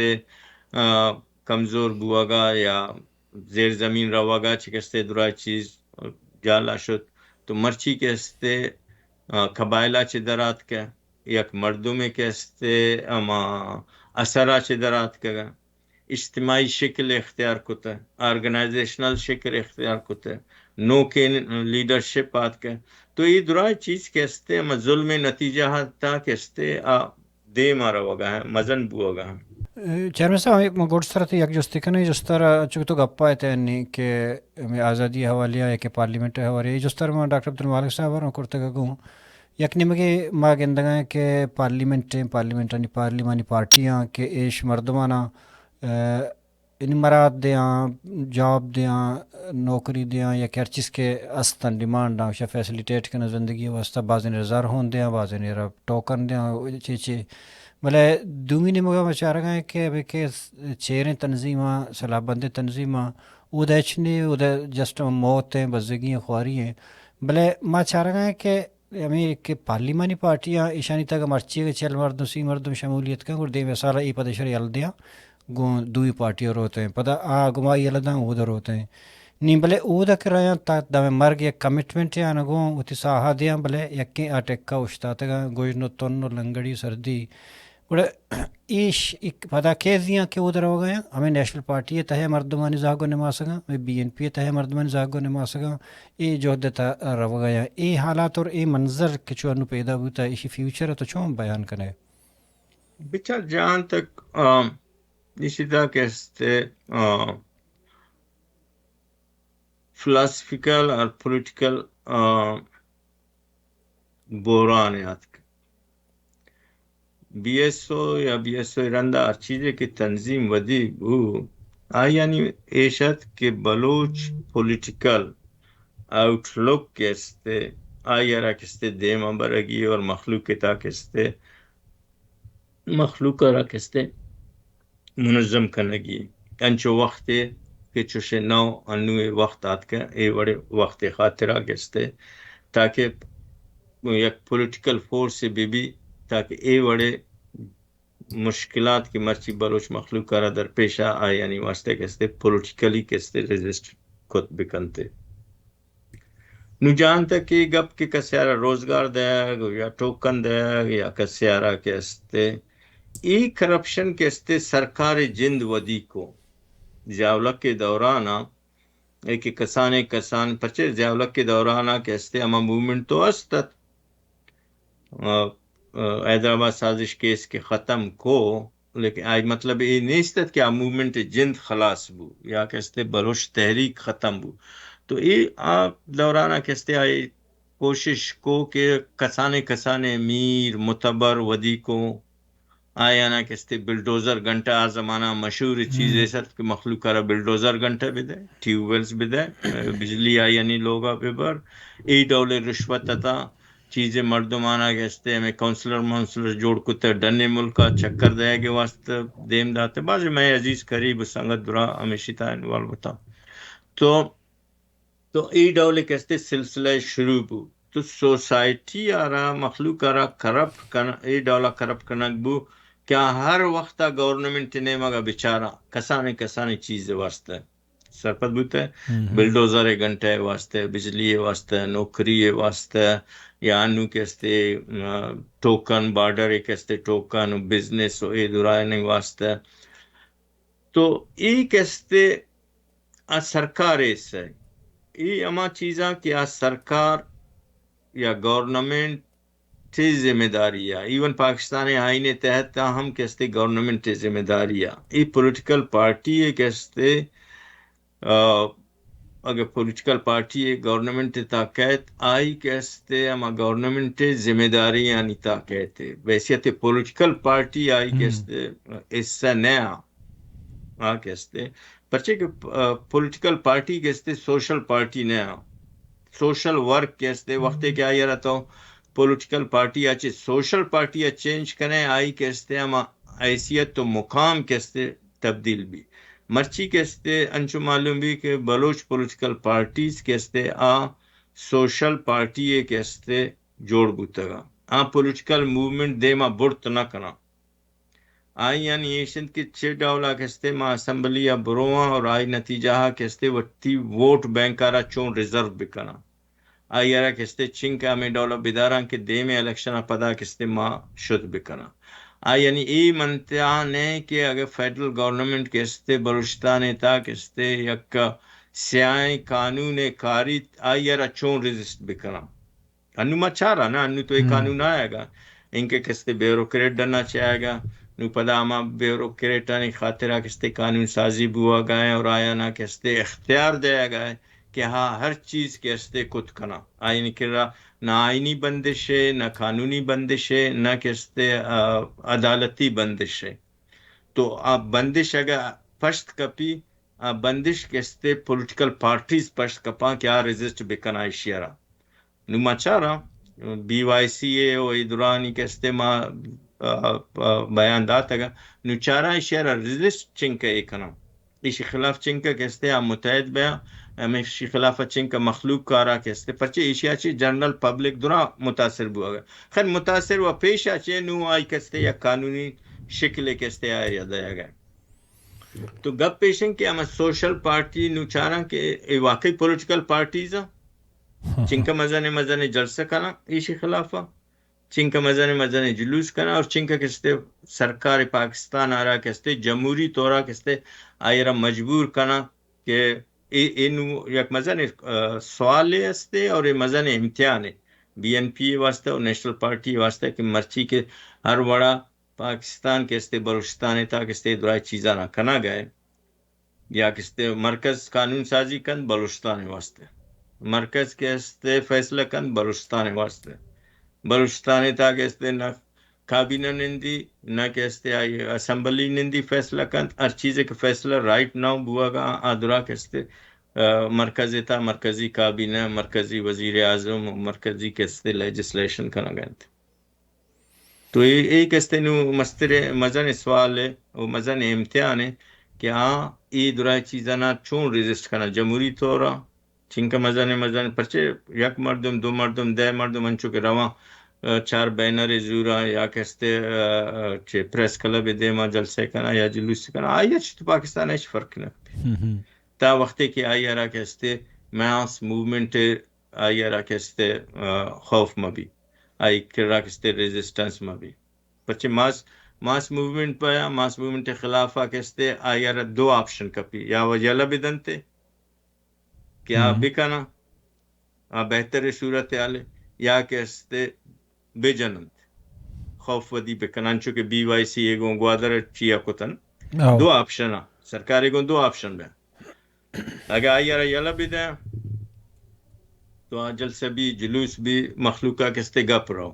آ، کمزور بوگا یا زیر زمین روگا چہ کہ است درائے چیز جالا شت۔ تو مرچی کہ است، آ، قبائلہ چہ دراتکہ، یک مردمے کہ است ہما اثرا چہ دراتکگا، اجتماعی شکل اختیار کتہ، آرگنائزیشنل شکل اختیار کتہ، نوکیں لیڈرشپ آتکہ۔ تو اے درائیں چیز کہ است ہما ظلم نتیجہ تا کہ است آ دیما روگا ہیں، مزن بوگا ہیں۔ چیئرمین صاحب، ہمے من گڈ سر ءَ یک جستے کناں، اے جست ءَ را چونکہ تو گپ ءَ اتئے نی کہ ہمے آزادی ءِ حوالے ءَ یا کہ پارلیمنٹ ءِ حوالے ءَ، اے جست ءَ را من ڈاکٹر عبدالمالک صاحب ءَ را کرتگ اَت گوں۔ یک نیمگے ما گندگ ءَ ایں کہ پارلیمنٹ ءِ، پارلیمنٹانی، پارلیمانی پارٹیاں کہ ایش مردماناں، ءَ، یعنی مراد دیاں، جاب دیاں، نوکری دیاں یا کہ ہر چیز کہ استاں ڈیمانڈاں، ایشاں فیسلیٹیٹ کناں زندگی ءِ واستہ، بازینے را زر ہون دیاں، بازینے را ٹوکن دیاں، چے چے۔ بلے دومی نیمگ ءَ ما چارگ ءَ ایں کہ ہمے کہ چیریں تنظیماں، سلاہ بندیں تنظیماں، اودا ہچ نی، اودا جسٹ موت ایں، بزگی ایں، خواری ایں۔ بلے ما چارگ ءَ ایں کہ ہمے کہ پارلیمانی پارٹیاں، ایشانی تہا مرچی اگہ چل مردم، سی مردم شمولیت کن، گڑا دیمی سال ءَ اے پدا ایشرا یل دیاں، گوں دومی پارٹی ءَ روت ایں۔ پدا آ گما یل داں، اودا روت ایں۔ نی بلے اودا کہ رایاں تا دم مرگ یک کمٹمنٹ آناں گوں وتی ساہ ءَ دیاں، بلے یکیں آ ٹکا اوشتاتگاں، گژن و تن و لنگڑی و سردی۔ گڑا ایش ایک پدا کئے زیاں کہ اودا روگ ءَ ایں؟ ہمے نیشنل پارٹی ءِ تہا مردمانی زہگ و نماسگاں، ہمے بی این پی ءِ تہا مردمانی زہگ و نماسگاں، اے جہد ءِ تہا روگ ءَ ایں۔ اے حالات اور اے منظر کہ چو انو پیدا بوتا، ایشی فیوچر ءَ تو چون بیان کنئے؟ بچار جہاں تک، آ، ایشی تہا کہ است، آ، فلاسفیکل اور پولیٹیکل، آ، بحران آتک۔ بی ایس او یا بی ایس او رندا ہر چیزے کہ تنظیم ودی بو، آیانی ایش ات کہ بلوچ پولیٹیکل آؤٹ لک کہ است، آئی را کہ است دیما برگی اور مخلوق تا کہ است، مخلوق را کہ است منظم کنگی۔ انچو وختے کہ چوشے نو انوے وخت آتکہ، اے وڑے وختے خاطرا کہ است تاکہ یک پولیٹیکل فورس بہ بی، تاکہ اے وڑے مشکلات کہ مرچی بلوچ مخلوق ءَ را درپیش ءَ، آیانی واسطہ کہ استے پولیٹیکلی کہ استے ریزسٹ کت بکنتے۔ نو جہان تک کہ گپ کہ کسے ءَ را روزگار دیگ یا ٹوکن دیگ یا کسے ءَ را کہ استے، ای کرپشن کہ استے سرکار جند ودی کو۔ جاولک کے دوران ءَ اے کہ کسانیں کسان، پرچے جاولک کے دوران ءَ کہ استے ہما موومنٹ تو است ات۔ آ، آ، حیدرآباد سازش کیس کہ ختم کو، لیکن آئی مطلب اے نیست ات کہ آ موومنٹ جند خلاص بو یا کہ استے بلوچ تحریک ختم بو۔ تو اے آ دوران ءَ کہ استے آئی کوشش کو کہ کسانیں کسانیں میر، متبر، ودی کو، آیانا کہ استے بلڈوزر گھنٹہ، آ زمانہ مشہور چیزے ست کہ مخلوق ءَ را بلڈوزر گھنٹہ بدے، ٹیوب ویلز بدے، بجلی آیانی لوگا ببر، اے ڈول رشوت اتا، چیزے مردمانا کہ استے ہمیں کونسلر مونسلر جوڑ کتے، ڈنے ملکا چکر دے کے واسطے دیم داتے۔ بعض میں عزیز قریب سنگت درا ہمیشی تا انوالو بتا۔ تو تو اے ڈول کہ استے سلسلہ شروع بو۔ تو سوسائٹی ءَ را، مخلوق ءَ را کرپٹ کن، اے ڈول کرپٹ کنگ بو کہ آ ہر وقت گورنمنٹ نیمگ ءَ بچاراں، کسانیں کسانیں چیز واسطہ، سرپد بوتے، بلڈوزر گھنٹہ واسطہ، بجلی واسطہ، نوکری واسطہ، یا انو کہ استے، آ، ٹوکن، بارڈر کہ استے ٹوکن، بزنس و اے درائیں واسطہ۔ تو اے کہ استے آ سرکار ءِ حصہ ءَ۔ اے ہما چیزاں کہ آ سرکار یا گورنمنٹ ءِ ذمہ داری ءَ، ایون پاکستان ءِ آئین ءِ تحت ہم کہ استے گورنمنٹ ءِ ذمہ داری ءَ۔ اے پولیٹیکل پارٹی ءِ کہ استے، آ، اگہ پولیٹیکل پارٹی ءِ گورنمنٹ ءِ تحت کیت، آئی کہ استے ہما گورنمنٹ ءِ ذمہ داری آنی تحت کیت۔ بحیثیت پولیٹیکل پارٹی آئی کہ استے حصہ نہ آ، آ کہ استے پرچے کہ، آ، پولیٹیکل پارٹی کہ استے سوشل پارٹی نہ آ۔ سوشل ورک کہ استے وقتے کہ آئی را تو پولیٹیکل پارٹی آ چے سوشل پارٹی آ چینج کنے، آئی کہ استے ہما حیثیت و مقام کہ استے تبدیل بی۔ مرچی کہ استے انچو معلوم بی کہ بلوچ پولیٹیکل پارٹیز کہ استے آ سوشل پارٹی ءِ کہ استے جوڑ بوتگا۔ آ پولیٹیکل موومنٹ دیما برت نہ کنا۔ آئی یعنی ایش انت کہ چے ڈولا کہ استے ما اسمبلی ءَ برواں اور آئی نتیجہ ءَ کہ استے وتی ووٹ بینک ءَ را چون ریزرو بکناں۔ آئی ءَ را کہ استے چنکہ ہمے ڈولا بداراں کہ دیمے الیکشن ءَ پدا کہ استے ما شت بکناں۔ آ یعنی اے منتہا نہ کہ اگہ فیڈرل گورنمنٹ کہ استے بلوچستان ءِ تا کہ استے یک سیاہیں قانون ءَ کاریت، آئی ءَ را چون ریزسٹ بکناں۔ انو ما چاراں نا، انو تو اے قانون آیگا، انکہ کہ استے بیوروکریٹ ڈنا چہ آیگا، نو پدا ہما بیوروکریٹانی خاطرا کہ استے قانون سازی بوگا ایں اور آیانا کہ استے اختیار دیگا ایں کہ ہا ہر چیز کہ استے کت کنا۔ آیانی کرا نہ آئینی بندش ہے، نہ قانونی بندش ہے، نہ کہ استے، آ، عدالتی بندش ہے۔ تو آ بندش اگہ پشت کپی، آ بندش کہ استے پولیٹیکل پارٹیز پشت کپاں کہ آ ریزسٹ بکنا ایشی ءَ را۔ نو ما چاراں، بی وائی سی اے و اے درانی کہ استے ما، آ، آ، بیان داتگا۔ نو چاراں ایشی ءَ را ریزسٹ چنکہ اے کناں۔ ایشی خلاف چنکہ کہ استے آ متحد بیاں، ہمیشی خلاف چنکہ مخلوق کارا کہ استے۔ پرچے ایشی ءَ چی جنرل پبلک درا متاثر بوگا۔ خیر متاثر و پیشا چے نو آئی کہ استے یک قانونی شکل کہ استے آئی ءَ دیگا۔ تو گپ ایش انت کہ ہما سوشل پارٹی نو چاراں کہ اے واقعی پولیٹیکل پارٹیز آں، چنکہ مزن مزن جلسہ کناں ایشی خلاف، چنکہ مزن مزن جلوس کناں اور چنکہ کہ استے سرکار پاکستان ءَ را کہ استے جمہوری طورا کہ استے آئی ءَ را مجبور کناں کہ اے، اے نو یک مزن، آ، سوالے استے اور اے مزن امتحانے بی این پی واسطہ اور نیشنل پارٹی واسطہ کہ مرچی کہ ہر وڑا پاکستان کہ استے بلوچستان ءِ تا کہ استے درائے چیزاں نہ کنگ ءَ یا کہ استے مرکز قانون سازی کنت بلوچستان ءِ واسطے، مرکز کہ استے فیصلہ کنت بلوچستان ءِ واسطے، بلوچستان ءِ تا کہ استے نہ کابینہ نندی، نہ کہ استے آئی اسمبلی نندی فیصلہ کنت، ہر چیزے کہ فیصلہ رائٹ ناؤ بوگا آ درا کہ استے، آ، مرکز ءِ تا مرکزی کابینہ، مرکزی وزیر اعظم، مرکزی کہ استے لیجسلیشن کنگ ءَ انت۔ تو اے، اے کہ استے نو مستر مزن سوال ہے و مزن امتحان ہے کہ آ اے درائے چیزانا چون ریزسٹ کنا جمہوری طورا، چنکہ مزن مزن پرچے یک مردم، دو مردم، دہ مردم انچو کہ رواں چار بینر زوراں یا کہ استے چہ پریس کلب دیما جلسہ کناں یا جلوس کناں، آئی چہ تو پاکستان ہچ فرق نہ کپی۔ تا وقتے کہ آئی را کہ استے ماس موومنٹ، آئی را کہ استے خوف مہ بی، آئی کرا کہ استے ریزسٹنس مہ بی۔ پچے ماس ماس موومنٹ پہ یا ماس موومنٹ خلاف کہ استے، آئی را دو آپشن کپی، یا وہ یلہ بدنتے کہ آ بکناں، آ بہتر صورت حال ہے، یا کہ استے بجننت، خوف ودی بکنن، چونکہ بی وائی سی گوں گوادر چیا کتن۔ دو آپشن، سرکار گوں دو آپشن بہ۔ اگہ آئی را یلہ بدے تو آ جلسہ بی، جلوس بی، مخلوقہ کہ استے گپ رو۔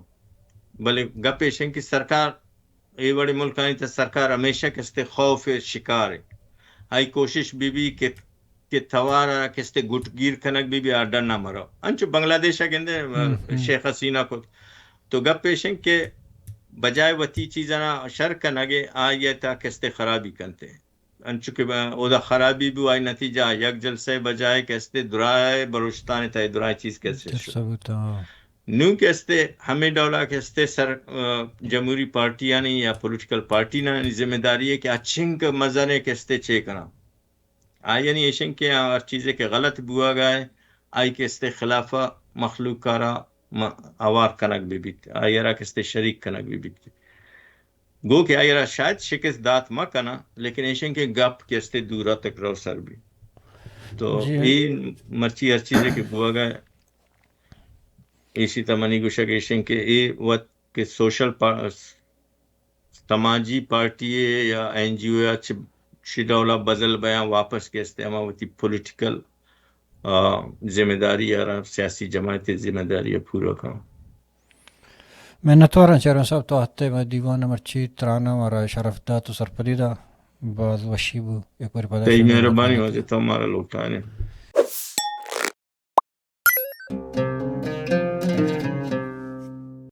بلے گپ ایشن کہ سرکار، اے وڑے ملکانی تہ سرکار ہمیشہ کہ استے خوف شکار ہے۔ آئی کوشش بی بی کہ کہ توار کہ استے گٹ گیر کنگ بی بی آ ڈنا مرو۔ انچو بنگلہ دیش گندے، شیخ حسینہ کت۔ تو گپ ایشن کہ بجائے وتی چیزانا شر کنگے، آئی تا کہ استے خرابی کنتے۔ انچو کہ اودا خرابی بو، آئی نتیجہ یک جلسہ بجائے کہ استے درائے بلوچستان تہ درائے چیز کہ استے شو۔ نوں کہ استے ہمے ڈولا کہ استے سر جمہوری پارٹیانی یا پولیٹیکل پارٹی نا ذمہ داری ہے کہ اچنک مزنے کہ استے چے کناں۔ آیانی ایشن کہ آ ہر چیزے کہ غلط بوگا ہے، آئی کہ استے خلاف مخلوق کارا اوار کنگ بی بیت، آئی را کہ استے شریک کنگ بی بیت۔ گو کہ آئی را شاید شکست دات مہ کناں، لیکن ایشن کہ گپ کہ استے دورا تک رو سر بی۔ تو اے مرچی ہر چیزے کہ بوگا ہے، ایشی تا منی گوشگ ایشن کہ اے وت کہ سوشل پا-، سماجی پارٹی یا این جی او یا چہ، چہ ڈولا بدل بیاں واپس کہ استے ہما وتی پولیٹیکل ذمہ داری یا سیاسی جماعت ذمہ داری پورا کن۔ منتواراں چیئرمین صاحب، تو ہتے مئے دیوان مرچی ترانا مارا شرف دات و سرپدی دا، باز وشی بو۔ یک بار پدا تئی مہربانی واجہ، تو مارا لوٹانے۔